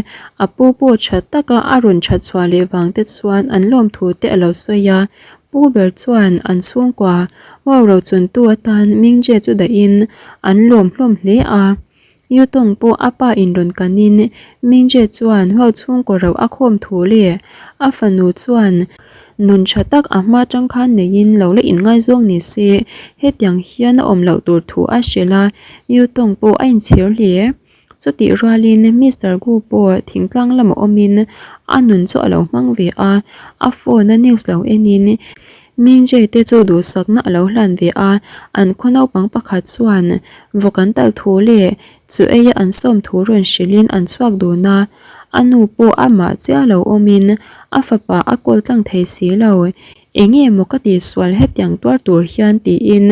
a pu pawh tha taka a rawn that chhuah leh vang te chuan an lawm thu te a lo sawi a. Pu ber chuan an chhungkua wow rochuntu atan Mingje chu dahin an lawm hlawm hle a. Yutong pawh a pa in rawn kanin Mingje chuan huau chhungkaw rauh a khawm thu leh a fanu chuan nun tha tak a hma tang khan neiin lo la inngaizawng ni se hetiang hian a awm loh tur thu a hrilh a, Yutong pawh a inchhir hle. Chutih rualin Mister Gu pawh thingtlang lamah awmin a nun chu a lo hmang ve a, a phone a news lo enin Mingje te chu duhsakna a lo hlan ve a, an khaw naupang pakhat chuan vawk an talh thu leh chu eia an sawm thu rawn hrilhin an chhuak dun a, a nu pawh amah chiah lo awmin a fapa a kawl tlang thei si lo. Enge maw ka tihsual hetiang tuar tur hian tiin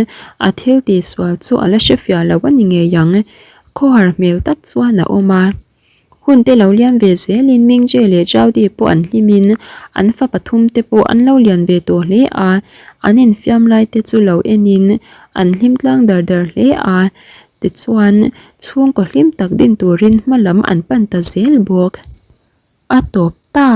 a thil tihsual chu a la hrefiah lo a ni ngei ang. Khawhar hmel tak chuan a awm a. Hun te lo lian ve zelin Mingje leh Jowdy pawh an hlimin an fa pathum te pawh an lo lian ve tawh hle a, an infiam lai te chu lo enin an hlim tlang dar dar hle a, tichuan chhungkaw hlim tak din turin hma lam an pan ta zel bawk. A tawp ta.